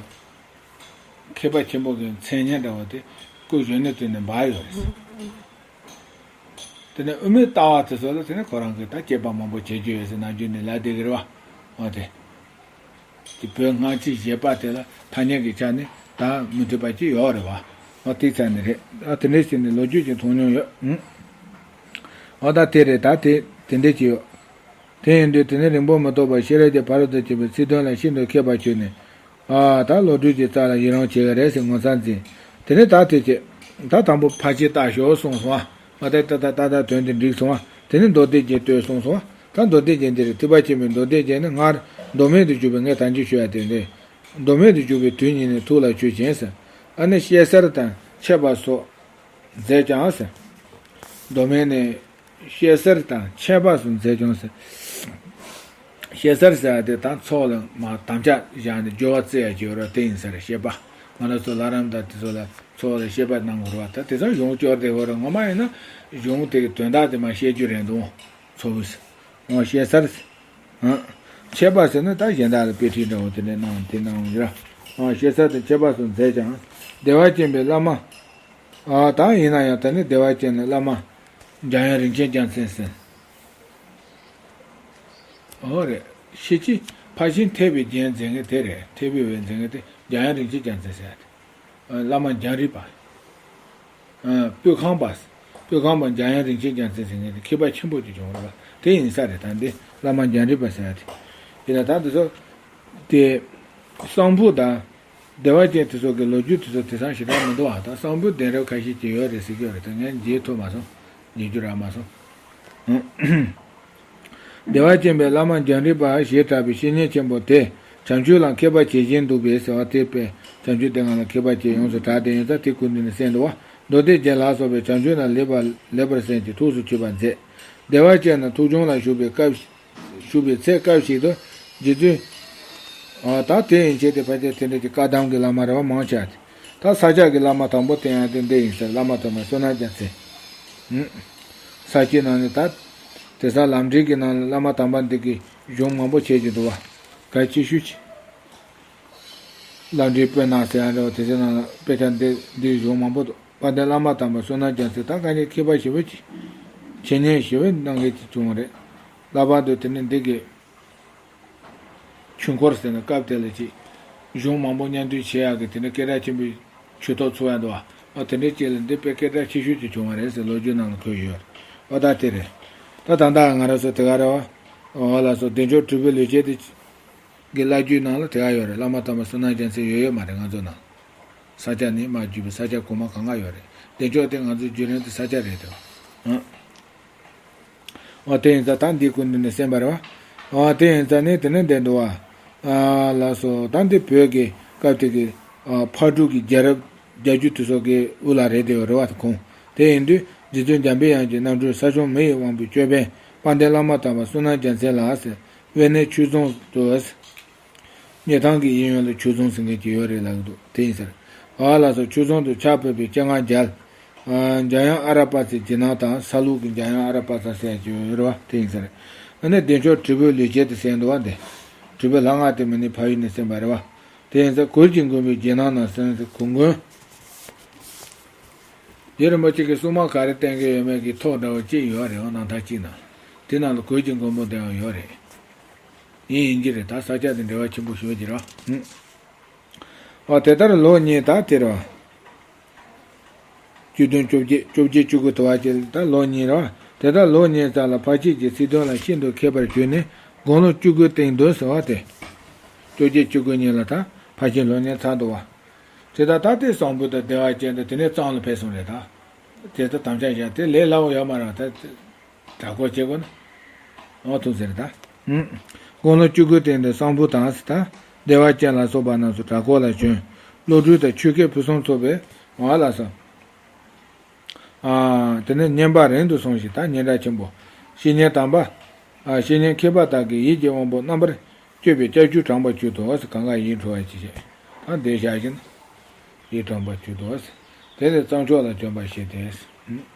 མཁས་པ་ཆེན་པོ་གི་མཚན་སྙན་འདྲ་བོ་དེ་སྐུ་གཞོན་ནུ་དུས་ནས་འབར་ཡོད་རེད། དེ་ནས་དབུ་མའི་ལྟ་བ་དེ་ཚོ་ལ་དེ་ནས་ཁོ་རང་གིས་ད་དཔྱད་པ་མང་པོ་བྱེད་རྒྱུ་ཡོད་ཟེར་ནམ་རྒྱུན་ནས་ལབ་བསྡད་ཀྱི་རེད་བ། འོ་དེ། དེ་བོད་སྔ་ཕྱི་བཞེད་པ་དེ་ལ་ཐ་སྙད་ཀྱི་ཆ་ནས་ད་མི་མཐུན་པ་ཅིག་ཡོད་རེད་བ། འོ་དེ་ཆ་ནས་རེད། ཨ་དེ་འདྲ་བྱས་ནས་ལོ་རྒྱུས་ཀྱི་མཐོང་མྱོང་ཡོད། ཨུ། འོ་ད་དེ་རེད། ད་དེ་དེ་འདྲ་ཅིག་ཡོད། དེ་ཡིན་དུས་དེ་ནི་རིང་པོ་མི་ཐོགས་པར་ཤེས་རབ་ཀྱི་ཕ་རོལ་ཏུ་ཕྱིན་པའི་ཚིག་དོན་ལ་ཤིན་ཏུ་མཁས་པར་གྱུར་ནས། ཨ་ད་བློ་གྲོས་ཀྱི་རྩལ་ལ་ཡི་རང་བྱེད་ཀྱི་རེད་ཟེར་ངོ་མཚར་འཛིན། དེ་ནས་ད་དེ་བྱས། ད་དང་པོ་ཕར་ཕྱིན་ལྟ་ཞོག་གསུངས་སོང་ཨ། ད་ད་ད་ད་ད་དོན་དེ་འགྲིག་སོང་ཨ། དེ་ནས་མདོ་སྡེ་རྒྱན་ལྟོས་གསུངས་སོང་ཨ། ད་མདོ་སྡེ་རྒྱན་འདི་རེད། ཐེག་པ་ཆེན་པོའི་མདོ་སྡེ་རྒྱན་ནི་སྔར་མདོ་སྨད་དུ་བཞུགས་པའི་ངས་ད་གིན་ཞུ་ཡ་དེ་རེད། མདོ་སྨད་དུ་བཞུགས་པའི་དུས་ཉིད་ནས་ཐུགས་ལ་ཆོས་ཅན་ཟེར། ཨ་ནི་བཤད་གསར་དང་འཆད་པ་སོགས་མཛད་ཀྱང་ཟེར། མདོ་སྨད་ནས་བཤད་གསར་དང་འཆད་པ་སོགས་མཛད་ཀྱང་ཟེར། བཤད་གསར་ཟེར་བ་དེ་དང་ཚོགས་ལ་མ་དམ་བཅའ་བཞག་ནས་སྦྱོར་བ་རྩེ་ཡ་སྦྱོར་བ་དེ་ཡིན་ས་རེད། བཤད་པ་ང་རང་ཚོ་ལྷ་རམས་དང་དེ་ཚོ་ལ་ཚོགས་ལ་བཤད་པ་གནང་དགོས་རེད་བ། ད་དེ་ཚོ་གཞུང་སྐྱོར་དེ་ཧོ་ར་ངོ་མ་ཡིན་ན་གཞུང་དེ་གི་དོན་དག་དེ་མ་བཤད་རྒྱུ་རེད་འདུག་ཚོགས་ཟེར། འོ་བཤད་གསར་ཟེར། འཆད་པ་ཟེར་ན་ད་གཞན་དག་ལ་དཔེ་ཁྲིད་འདྲ་བོ་དེ་འདྲ་གནང་དེ་གནང་ཡོད་ར། འོ་བཤད་གསར་དང་འཆད་པ་སོགས་མཛད་ཀྱང་། བདེ་བ་ཅན་པའི་བླ་མ། ཨ་ད་ཡིན་ན་ཡང་ད་ནི་བདེ་བ་ཅན་ནི་བླ་མ། འཇམ་དབྱངས་རིན་ཆེན་རྒྱལ་མཚན་ཟེར། འོ་རེད། ཤེས་ཀྱི་ཕར་ཕྱིན་ཐེག་པའི་རྒྱན་མཛད་མཁན་དེ་རེད། ཐེག་པའི་འོད་མཛད་མཁན་དེ་འཇམ་དབྱངས་རིན་ཆེན་རྒྱལ་མཚན་ཟེར་ཡ་དེ། བླ་མ་འཇམ་རིག་པ། སྤོས་ཁང་པ། སྤོས་ཁང་པ་འཇམ་དབྱངས་རིན་ཆེན་རྒྱལ་མཚན་ཟེར་མཁན་དེ་མཁས་པ་ཆེན་པོ་ཅིག་བྱུང་རེད་པ། དེ་ཡིན་ས་རེད། ད་འདི་བླ་མ་འཇམ་རིག་པ་ཟེར་ཡ་དེ། ཡིན་ན་ད་འདི་ཚོ་དེ་གསང་ཕུ་དང་བདེ་བ་ཅན་དེ་ཚོ་གི་ལོ་རྒྱུས་དེ་ཚོ་དེང་སང་ཞེ་དྲག་མི་འདུག་ཨ། ད་གསང་ཕུ་གདན་རབས་ཁ་ཤས་ཅིག་ཡོད་རེད་ཟེར་གྱི་ཡོད་རེད། ད་ངས་མཇལ་ཐུབ་མ་སོང་། མཇལ་རྒྱུ་རག་མ་སོང་། བདེ་བ་ཅན་པའི་བླ་མ་འཇམ་རིག་པ་ཞེས་གྲགས་པའི་བཤེས་གཉེན་ཆེན་པོ་དེ་བྱམས་ཆོས་ལ་མཁས་པ་ཇི་བཞིན་འདུག་པས་ཟེར་བ་དེ་དཔེ་བྱམས་ཆོས་སྡེ་ལྔ་ལ་མཁས་པ་ཅན་ཡོངས་སུ་གྲགས་ཏེ་ཡོད་ས་དེ་སྐུ་མདུན་ནས་གསན་འདུག་བ། མདོ་སྡེ་རྒྱན་ལ་སོགས་པའི་བྱམས་ཆོས་རྣམས་ལེགས་པར་ལེགས་པར་གསན་ཅིང་ཐུགས་སུ་ཆུད་པར་མཛད། བདེ་བ་ཅན་རྣམས་ཐུགས་སྦྱོང་ལ་ཞུགས་པའི་སྐབས་ཞུགས་པའི་ཚེ་སྐབས་ཤིག་ཏུ་རྗེ་བཙུན། ཨ་ད་དེ་ཡན་ཆད་དེ་ཕལ་ཆེར་དེ་འདྲ་གྱི་བཀའ་གདམས་ཀྱི་བླ་མ་རེད་བ། མང་ཆེ་བ་དེ། ད་ས་སྐྱ་གི་བླ་མ་དང་པོ་དེ་ཡང་དེ་འདི་ཡིན་ཟེར། བླ་མ་དམ་པ་བསོད་ནམས་རྒྱལ་མཚན། ས་སྐྱའི་ནང་ནས་ད་དེང་སང་ལམ་འབྲས་ཀྱི་ནང་ལ་བླ་མ་དམ་པ་འདི་གི་གཞུང་མང་པོ་བྱེད་ཀྱི་འདུག་བ། གལ་ཆེ་ཤོས་ཀྱི་ལམ་འབྲས་སྤོས་སྣང་ཟེར་ཡ་འདྲ་བ་དེ་ཚོའི་ནང་ལ་དཔེ་ཆ་འདི་འདིའི་གཞུང་མང་པོ་འདུག་དཔལ་ལྡན་བླ་མ་དམ་པ་བསོད་ནམས་རྒྱལ་མཚན་ད་ག་ནས་མཁས་པ་ཞེ་པོ་ཅིག་འཆད་ཉན་ཞེ་པོ་གནང་མཁན་ཅིག་བྱུང་བ་རེད། ལྷག་པར་དུ་དེ་ནས་འདི་གི་ཆོས་འཁོར་ཟེར་ན་སྐབས་དེ་ལ་ཅིག་གཞུང་མང་པོ་མཉམ་འདུས་བྱེད་ཡག་གི་དེ་ནས་སྐད་གྲགས་ཆེན་པོའི་ཆོས་ཐོག་ཚུགས་ཡག་འདུག་བ། ཨ་དེ་འདྲའི་ཅིག་ལ་འདི་དཔེ་སྐད་གྲགས་ཆེ་ཤོས་ཅིག་བྱུང་བ་རེད་ཟེར་ལོ་རྒྱུས་ནང་ལ་འཁོད་ཡོད། ཨ་ད་དེ་རེད། ད་ད་ལྟ་ང་རང་ཚོ་དེ་ག་རེད་བ། འོ་ལགས་སོ། བདེ་མཆོག་གྲུབ་པའི་ལེགས་བཤད་དེ་གི་བླ་བརྒྱུད་ནང་ལ་དེ་ག་ཡོད་རེད། བླ་མ་དམ་པ་བསོད་ནམས་རྒྱལ་མཚན་ཡོད་ཡོད་མ་རེད་ང་ཚོ་ནང་། ས་ཆ་ནི་མ་བརྒྱུད་པའི་ས་ཆ་གོང་མ་གང་ག་ཡོད་རེད། བདེ་མཆོག་དེ་ང་ཚོའི་བརྒྱུད་རིམ་དེ་ས་ཆ་རེད་དོ། ཨང་། འོ་དེ་ཡིན་ཙང་ད་འདི་ཀུན་འདི་ནས་གསན་པ་རེད་བ། འོ་དེ་ཡིན་ཙང་ནི་དེ་ནས་བསྡད་འདུག་བ། ཨ་ལགས་སོ། ད་འདི་བོད་ཀྱི་སྐབས་དེ་གི་ཨ་ཕག་གྲུ་གི་རྒྱལ་རབས་བརྒྱད་ཅུ་དེ་ཚོ་གི་དབུ་ལ་རེད་དེ་རེད་བ་དེ་ཁོང་། དེ་ཡིན་དུས་རྗེ་བཙུན་འཇམ་པའི་དབྱངས་ཀྱི་རྣམ་འཕྲུལ་ས་སྐྱོང་མི་ཡི་དབང་པོའི་ཅོད་པན་དཔལ་ལྡན་བླ་མ་དམ་པ་བསོད་ནམས་རྒྱལ་མཚན་ལགས་ཟེར། དབེན་གནས་ཆོས་རྫོང་དུ། སྙེ་ཐང་གི་གཡས་གཡོན་ལ་ཆོས་རྫོང་ཟེར་མཁན་ཅིག་ཡོད་རེད་ལབ་ཀྱི་འདུག་དེ་ཡིན་ཟེར། ཨ་ལགས་སོ། ཆོས་རྫོང་དུ་ཕྱག་ཕུལ་བའི་སྤྱན་སྔར་མཇལ། ཨ་འཇམ་དབྱངས་ཨ་ར་པ་ཙའི་རྗེས་གནང་དང་ས་ལུགས་ཀྱི་འཇམ་དབྱངས་ཨ་ར་པ་ཙ་ཟེར་ཡག་ཅིག་ཡོད་རེད་བ། དེ་ཡིན་ཟེར། ཨ་ནི་བདེ་མཆོག་དྲིལ་བུའི་ལུས་སྐྱེས་དེ་ཟེར་འདུག་བ་འདི། དྲིལ་བུ་ལྷ་སྔགས་དེ་མི་ནི་ཕ་ཡུལ་ནས་གསན་པ་རེད་བ། དེ་ཡིན་ཟེར། གུར་གྱི་མགོན་པོའི་རྗེས་གནང་ན་ཟེར་ན་གུར་མགོན། རྗེ་རིན་པོ་ཆེ་གི་སྲུང་མ་ག་རེ་བསྟེན་གྱི་ཡོད་མེད་ཀྱི་ཐོ་འདྲ་བོ་གཅིག་ཡོད་རེད་བ། རྣམ་ཐར་གཅིག་ནང་། དེ་ནང་ལ་གུར་གྱི་མགོན་པོ་དེའང་ཡོད་རེད། ཡིན་ཡིན་གྱི་རེད། ད་ས་ཆ་དེ་འབྲེལ་བ་ཆེན་པོ་ཞེ་པོ་ཅིག་རེད་བ། ཨ་དེ་ལྟར་ལོ་གཉིས་ད་དེ་རེད་བ། བཅུ་བདུན་བཅོ་བརྒྱད་བཅོ་བརྒྱད་བཅུ་དགུ་དུ་བ་ཅིག་ད་ལོ་གཉིས་རེད་བ། དེ་ལྟར་ལོ་གཉིས་ཙམ་ལ་ཕ་ཁྱིམ་གྱི་སྲིད་དོན་ལ་ཤིན་ཏུ་མཁས་པར་གྱུར་ནས་དགུང་ལོ་བཅུ་དགུ་སྟེང་དུ་ཟེར་བ་དེ། བཅོ་བརྒྱད་བཅུ་དགུ་ཉིན་ལ་ད་ཕ་ཁྱིམ་ལོ་གཉིས་ཚར་འདུག་བ། དེ་ད་ད་ལྟའི་གསང་ཕུ་དང་བདེ་བ་ཅན་དང་དེ་ནས་གཙང་ལ་ཕེབས་སོང་རེད་ད། དེ་ད་དམ་བཅའ་བཞག་དེ་ལས་སླ་བོ་ཡོད་མ་རེད་ད། གྲྭ་སྐོར་བྱེད་དགོས་ན། འོ་ཐུག་ཟེར་ད། ཧུམ། དགུང་ལོ་བཅུ་དགུའི་སྟེང་དུ་གསང་ཕུ་དང་ཟེར་ད། བདེ་བ་ཅན་ལ་སོགས་པ་རྣམས་སུ་གྲྭ་སྐོར་ལ་བྱོན། བློ་གྲོས་དང་ཆོས་སྐད་ཕུན་སུམ་ཚོགས་པའི་འོ་ལ་སོགས། ཨ་དེ་ནས་བསྙེན་པ་རིང་དུ་སོང་ཞིང་ད་སྙན་གྲགས་ཆེན་པོ། བཤེས་གཉེན་དམ་པ། ཨ་བཤེས་གཉེན་མཁས་པ་དག་གིས་ཡིད་ཀྱི་དབང་པོ་རྣམ་པར་དཔྱོད་པའི་ལྕགས་ཀྱུ་དྲངས་པར་གྱུར་ཏོ་ཟེར། གང་ག་ཡིད་འཕྲོག་པ་ཅི་བྱེད། ད་འདི་བཞག་བཞིན། ཡིད་དྲངས་པར་གྱུར་ཏོ་ཟེར། དེ་ནས་གཙང་ཕྱོགས་ལ་བྱོན་པར་བྱེད་དེ།